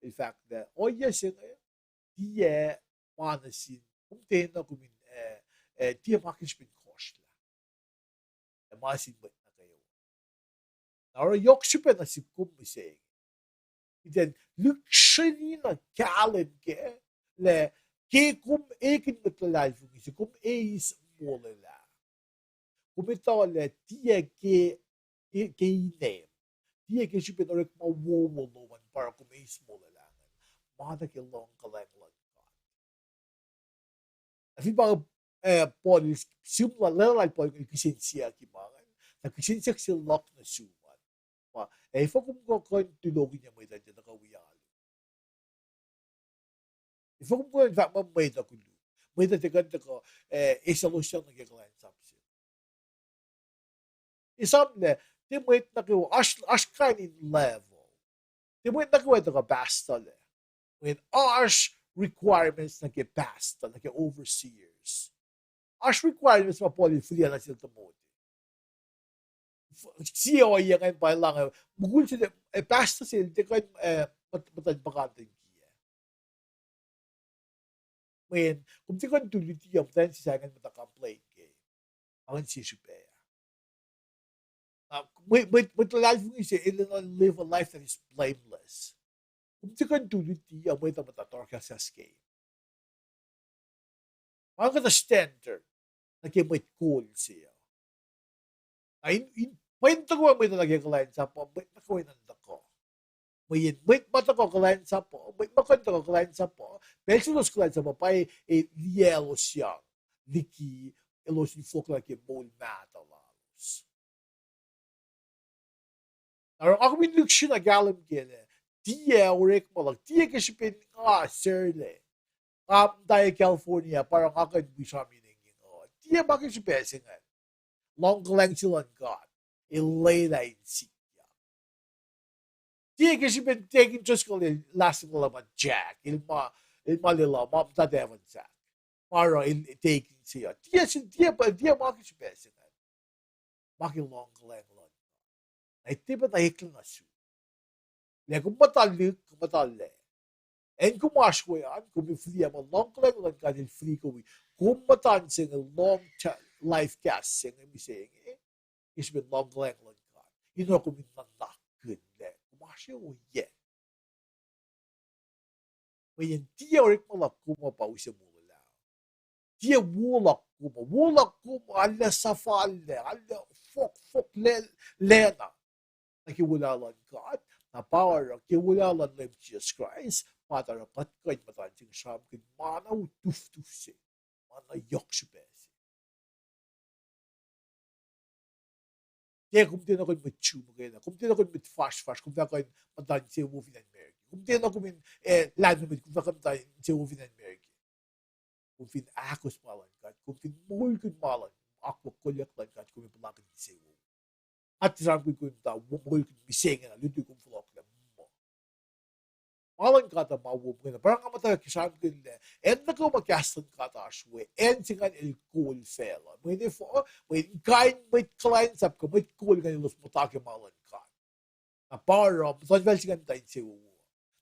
El fahk lah ohiyac se inge tiac ma nuh sin, kom tiac enenuh kom in, eh, eh, tiac ma ke srihpen kohsrlah. Ac ma sin mwet nuh kwewa. Na oruh yohk srihpac nuh sihk kom mihsenge. Kuht in lihksreni na kahlwem kac lah ke kom ekihn mwet luhlahlfongi se, kom eis molwelah. Kom etuh lah tiac ke, ke inem, tiac ke srihpen orekma wowo lom an pa oruh kom eis molwelah ingacn. Ma nuh ke luhngkuhlwacng luhn God. Na fin pa, eh, Paul, sihmlac lal Paul el kihsen siyuck ma ingacn, na kihsen siyuck se luhk nuh sum an. Pa, ac efuh kom kuh in tulokihnye mwet uh in tiac tuhkuh wi alu? Efuh kom kuh in fahk muh mwet uh koluk, mwet uh tiac kuh in tuhkuh, eh, eis elos sang nuh ke kuhlwacnsap se? Esam lah tiac mwet nuh kwewa, oasr, oasr kain in level. Tiac mwet nuh kwewa tuhkuh pastor lac. Mweyen oasr requirements nuh ke pastor, nuh ke overseers. Oasr requirements ma Paul el fihliyac nuh sel Timothy. Sie ohiyac ingacn pa el lohng, mukul se, eh, pastor se el tiac kuh in, eh, muht-, muhtuhn puhkantwen kiyac. Mweyen kom tiac kuh in tu luti uh, muhtwacn se sahngweng muhta complain ke, pa ingacn sie srihpac. Na mwet, mwet, mwet luhlahlfongi se el enenuh live a life that is blameless. Kom tiac kuh in tu luti uh, mwet uh muhta torkahskahs ke. Ma kuhtuh standard nuh ke mwet kol se uh. Na in, in, mwet nuh kwewa mwet uh nuh ke kuhlwacnsap uh, mwet nuh kwewa in tuhkuh. Mweyen mwet ma tuhkuh kuhlwacnsap uh, mwet ma kuh in tuhkuh kuhlwacnsap uh, pacl se elos kuhlwacnsap uh, pa e, e liye elos yang liki elos in fohlohk nuh ke moul mahtuh lalos. Na oruh nga kom in lihksreni na kahlwem kac lah tiac orekma luhk, tiac ke srihpen nga sarlac, nga muhta California pa oruh nga kuh in wi sramsram inge uh. Tiac ma ke srihpac se ingacn. Luhngkuhlwacng se luhn God el lwelah in sikyak. Tiac ke srihpen Deacon Driscoll el last name lal pa Jack, el ma, el ma lwelah ma muhta Devon Sack, pa oruh el Deacon se uh. Tiac sin, tiac pa, tiac ma ke srihpac se ingacn. Ma ke luhngkuhlwacng luhn God. Na etuh pac na eklac nuh sum lah kom muhta lihk, kom muhta lac, acn kom oasr we an, kom fihliyac muh luhngkuhlwacng luhn God el fihli kom wi, kom muhta in se inge, long life kahs se inge mihsenge, ke srihpen luhngkuhlwacng luhn God in oruh kom in nuhnakihn lah kom oasr we oyac. Mweyen tiac orekma luhk kom uh pa use molwelah. Tiac wo luhk kom uh, wo luhk kom uh arlac suhfallac, arlac fohkfohk lacna nuh ke wolacna luhn God, na pa oruh ke wolacna luhn Leum Jisus Kraist, pa oruh kuht kuh in muhta in sramsramkihn ma na utuftuf se, ma na yohk srihpac se. Tiac kom tiac nuh kuh in mwet Jew muhkwena, kom tiac nuh kuh in mwet fasrfasr, kom fah kuh in muhta insewowo fin acn America. Kom tiac nuh kuh in, eh, lahlmwetmwet, kom fah kuh in muhta insewowo fin acn America. Kom fin ahkos ma luhn God, kom fin moulkihn ma luhn, akwuck kolyuck luhn God, kom ac puhlakihn insewowo. Nga tiac sramsramkihn kom muhta moulkihn mihsenge na luti kom fohlohklac muh ma luhn God uh ma wo muhkwena. Pa nga muhta ke sramsramkihn lah acn nuh kwewa ma kahs luhn God oasr we, acn se ingacn el kol facluh. Mweyen efuh, mweyen kain mwet kuhlwacnsap kuh mwet kol ingacn elos muhta ke ma luhn God. Na pa oruh muhtuhnfacl se ingacn muhta insewowo.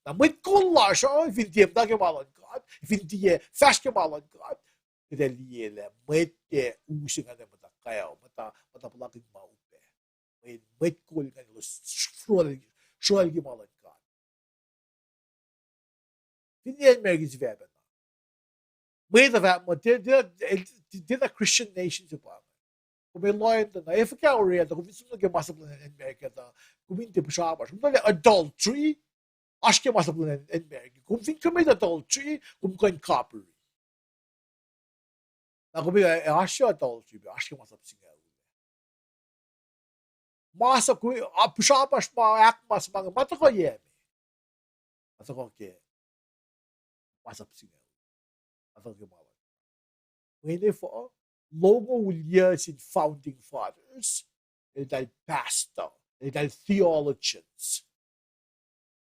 Na mwet kol lasr uh, fin tiac muhta ke ma luhn God, fin tiac fahsr ke ma luhn God, kuht ac liye lah mwet ke u se ingacn muhta kac, muhta, muhta puhlakihn ma upac. Mweyen mwet kol ingacn elos sroal, sroal ke ma luhn God. Fin acn America sifacpacna, mwet uh fahk muh tiac, tiac, tiac na Christian nation se pa inge. Kom ac lohacng tuh na, ac fuhkah oreac tuh kom fin som nuh ke masap luhn acn America tuh kom in tiac pihsrapasr? Kom tuh lah adultery, oasr ke masap luhn acn America. Kom fin commit adultery, kom kuh in kapiri. Na kom ac, oasr adultery, oasr ke masap singucul. Masap, kom, a, pihsrapasr ma ahkmas ma inge, ma tuhkuh yac me? Ma tuhkuh ke masap singucul. Ma tuhkuh ke ma luhn. Mweyen efuh, longoul yac sin founding fathers, eltahl pastor, eltahl theologians.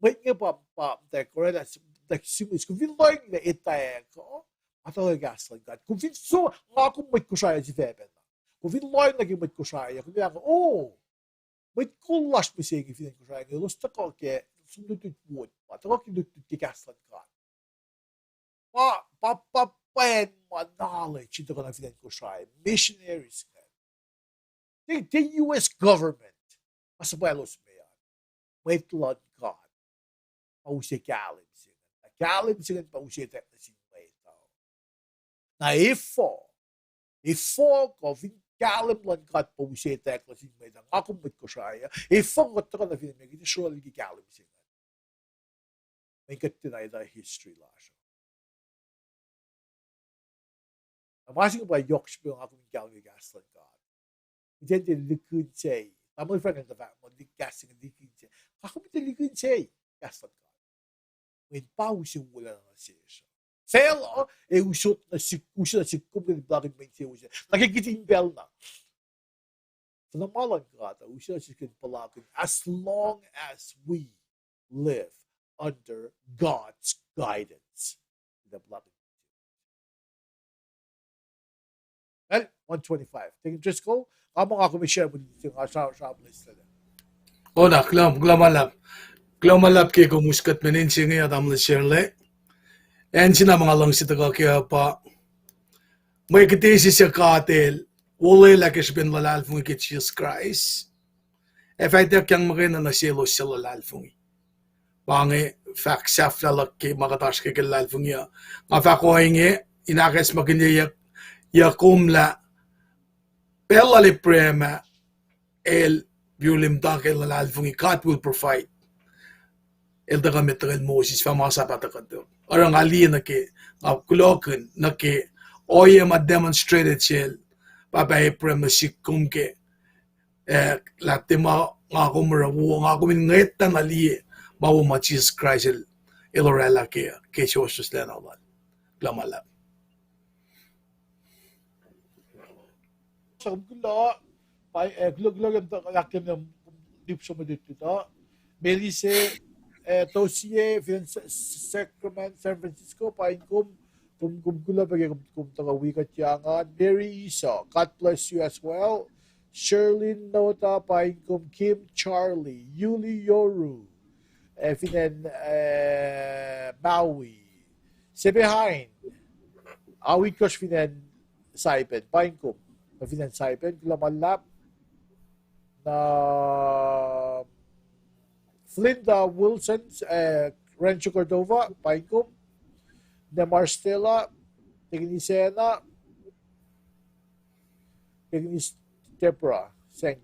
Mwet inge pa, pa, muhtwacwacack oraclah, muhtwacwacack sihmihs, kom fin lohacng lah etwacack uh, ma tuhkuh kahs luhn God. Kom fin so, nga kom mwet Kosrae sifacpacna, kom fin lohacng nuh ke mwet Kosrae, kom fahk, o, mwet kol lasr mihsenge fin acn Kosrae inge, elos tuhkuh ke, som lutlut ward ma, tuhkuh ke lutlut ke kahs luhn God. Pa, pa, pa, pa acn ma knowledge in tuhkuh nuh fin acn Kosrae, missionaries ingacn. Tiac, tiac U S government ma suhpwaclos me an, mwet luhn God. pa use kahlwem se ingacn. Na kahlwem se ingacn pa use etwacack nuh sin mwet uh. Na efuh, efuh kuh fin kahlwem luhn God pa use etwacack nuh sin mwet uh, nga kom mwet Kosrae uh, efuh kuht tuhkuh nuh fin me kuht srolah liki kahlwem se ingacn? Mweyen kuht tiacna etuh history lasr uh. Na ma se inge pa yohk srihpac nga kom in kahlwem ke kahs luhn God. Kuht tiac likihn se. Tamuhlwel Frank el tuh fahk muh lik-, kahs se inge likihn se. Nga kom tiac likihn se kahs luhn God. Mweyen pa use wolacna nuh sesr uh. Facluh, ac usot nuh sik, use nuh sik kom kuht in puhlakihn mwe insewowo se nuh ke kihtin pacl na. Tuh na ma luhn God uh use nuh sik kom kuht in puhlakihn as long as we live under God's guidance. Kuht ac puhlakihn. Well, one twenty-five. Deacon Driscoll, nga muh nga kom share mwe lutlut se nga sra-, sramsramlac. Ona, kuloh, kuloh ma luhlahp. Kuloh ma luhlahp ke kom us kuht mwe inse inge, tamuhlwel Sherle. Acn se na ma nga luhngse tuhkuh kac uh pa, mwe kihte se suc God El olwelah ke srihpen luhlahlfongi ke Jisus Kraist, ac fah ituckyang muhkwena nuh selos suc luhlahlfongi. Pa inge fahk sahflah luhk ke ma kuht oasr ke ke luhlahlfongi uh. Nga fahk ohinge, in ahkacsmakihnye yuc-, yuc kom lah pacl lal Abraham ah, el, yurim ta ke luhlahlfongi, God will provide. El tuhkuh met tuhkuh Moses, fah masap ah tuhkuh tok. Oruh nga liye nuh ke, nga kulohkihn nuh ke ohiyac ma demonstrated sel pahpah Abraham nuh sihk kom ke, eh, lah tiac ma nga kom oruh wo, nga kom in ngwetacng liye ma wo ma Jisus Kraist El, El oraclah ke, ke suwohswohs lacna lal. Kuloh ma luhlahp. Sa kom kuloh, pa, eh, kuloh, kuloh ke, kuloh ke kom lihpsre mwe lutlut uh. Melise, eh, Tosie, fin acn Sa-, Sacramento, San Francisco, paing kom, kom, kom kuloh pac ke kom, kom tuhkuh wi kuht yang an. Mary Esau, God bless you as well. Sherlyn Nota, paing kom. Kim Charlie, Yuli Yoru, eh, fin acn, eh, Maui. Sebehain, Awikosr fin acn Saipan, paing kom. Nuh fin acn Saipan, kuloh ma luhlahp. Na Flinda Wilson, eh, Rancho Cordova, paing kom. Na Marstella, Tekini Sena, Tekini Deborah, Sankey.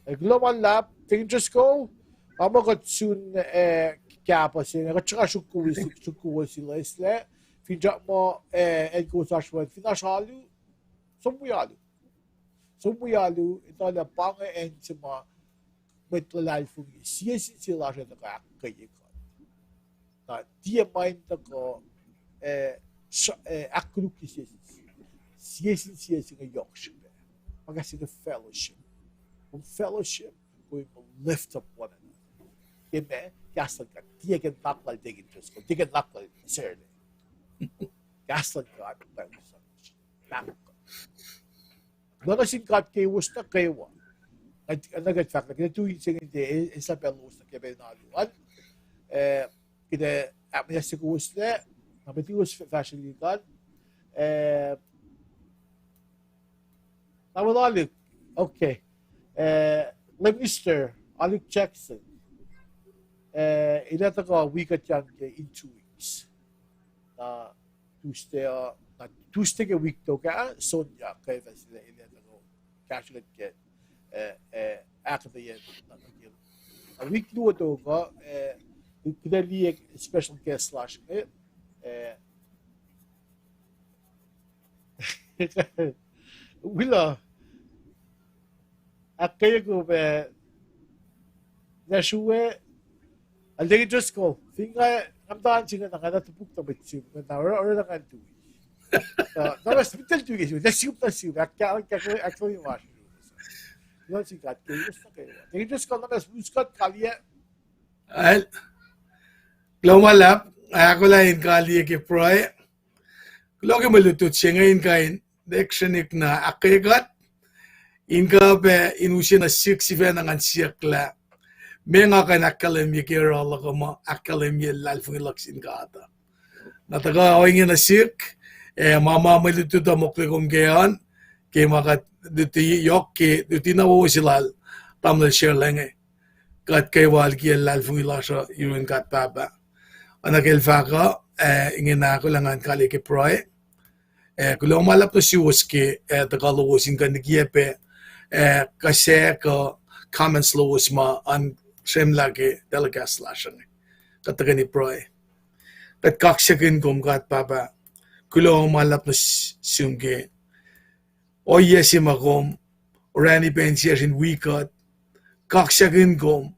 Eh, kuloh ma luhlahp, Tekini Driscoll, nga muh kuht sun, eh, kahpuh se inge, kuht sruhka sruhk kowos, sruhk kowos leslah, finsrak muh, eh, acn kowos oasr we, fin oasr alu, som wi alu. Som wi alu, etuh lah pa inge acn se ma mwet luhlahlfongi sie sin sie lasr uh tuhkuh ahkkweye kuht. Na tiac ma in tuhkuh, eh, ahkkolukye sie sin sie. Sie sin sie se inge yohk srihpac. Ma kahs se inge fellowship. Kom fellowship, kom lift up one another. Ke ma, kahs luhn God, tiac ke nuhnak lal Deacon Driscoll, tiac ke nuhnak lal Sarle. Kahs luhn God, fellowship. Nuh sin God kowos nuh kwewa. Nga, nga kuht fahk lah kuht tui se inge, e, e, sahp elos nuh ke pacl na alu an. Eh, kuht, eh, ahkmuhnahsye kowos lac, na met kowos fahsrwelihk an. Eh, na well, Alik, okay. Eh, Minister Alik Jackson. Eh, el ac tuhkuh wi kuht yang ke in two weeks. Na Tuesday, uh, na Tuesday ke wik tok ah, Sonya, ke fah sila el ac tuhkuh kahsruh kuht ke, eh, eh, ahkuhtweyac na nuh ke. Na wik luo tok uh, eh, kuht ac liye special guest lasr inge, eh, Willa, ahkkweye kom, eh, na srue, Deacon Driscoll, fin nga, nga muhta in singucul na nga na topuk na mwet sum, na oruh, oruh na nga tui. Na mas mitel tui ke sum, na sum, na sum, ahk-, ahk-, ahk-, ahkkweye ma sum. Lun sin God, ke us na ke. Deacon Driscoll, na mas us God, kaliye. Al, kuloh ma luhlahp, ahkolah in kaliye ke pruhe. Kuloh ke mwe lutlut se inge in kuh in directionik na ahkkweye kuht. In kuh pac in use nuh sihk sifacna ngan siyuck lah meac nga kuh in ahkkahlwemye ke oruh luhk uh ma ahkkahlwemye luhlahlfongi luhk sin God uh. Na tuhkuh ohinge nuh sihk, eh, ma ma mwe lutlut uh mokle kom ke an, ke ma kuht luti yohk ke luti na wowo se lal tamuhlwel Sherle inge. kuht kwewa kiyacl luhlahlfongi lasr uh yurin God Pahpah. Oacna ke el fahk uh, ah, ingena kuloh ngan kaliyac ke pruhe. Ah, kuloh ma luhlahp nuh suwos ke, ah, tuhkuh lowos in kuh in kiyac pac, ah, kuh sac kuh comments lowos ma an sremlah ke telecast lasr inge. Kuht tuhkweni pruhe. Kuht kaksakihn kom God Pahpah. Kuloh ma luhlahp nuh s-, sum ke ohiyac se ma kom orani pac insiyacsr in wi kuht. Kaksakihn kom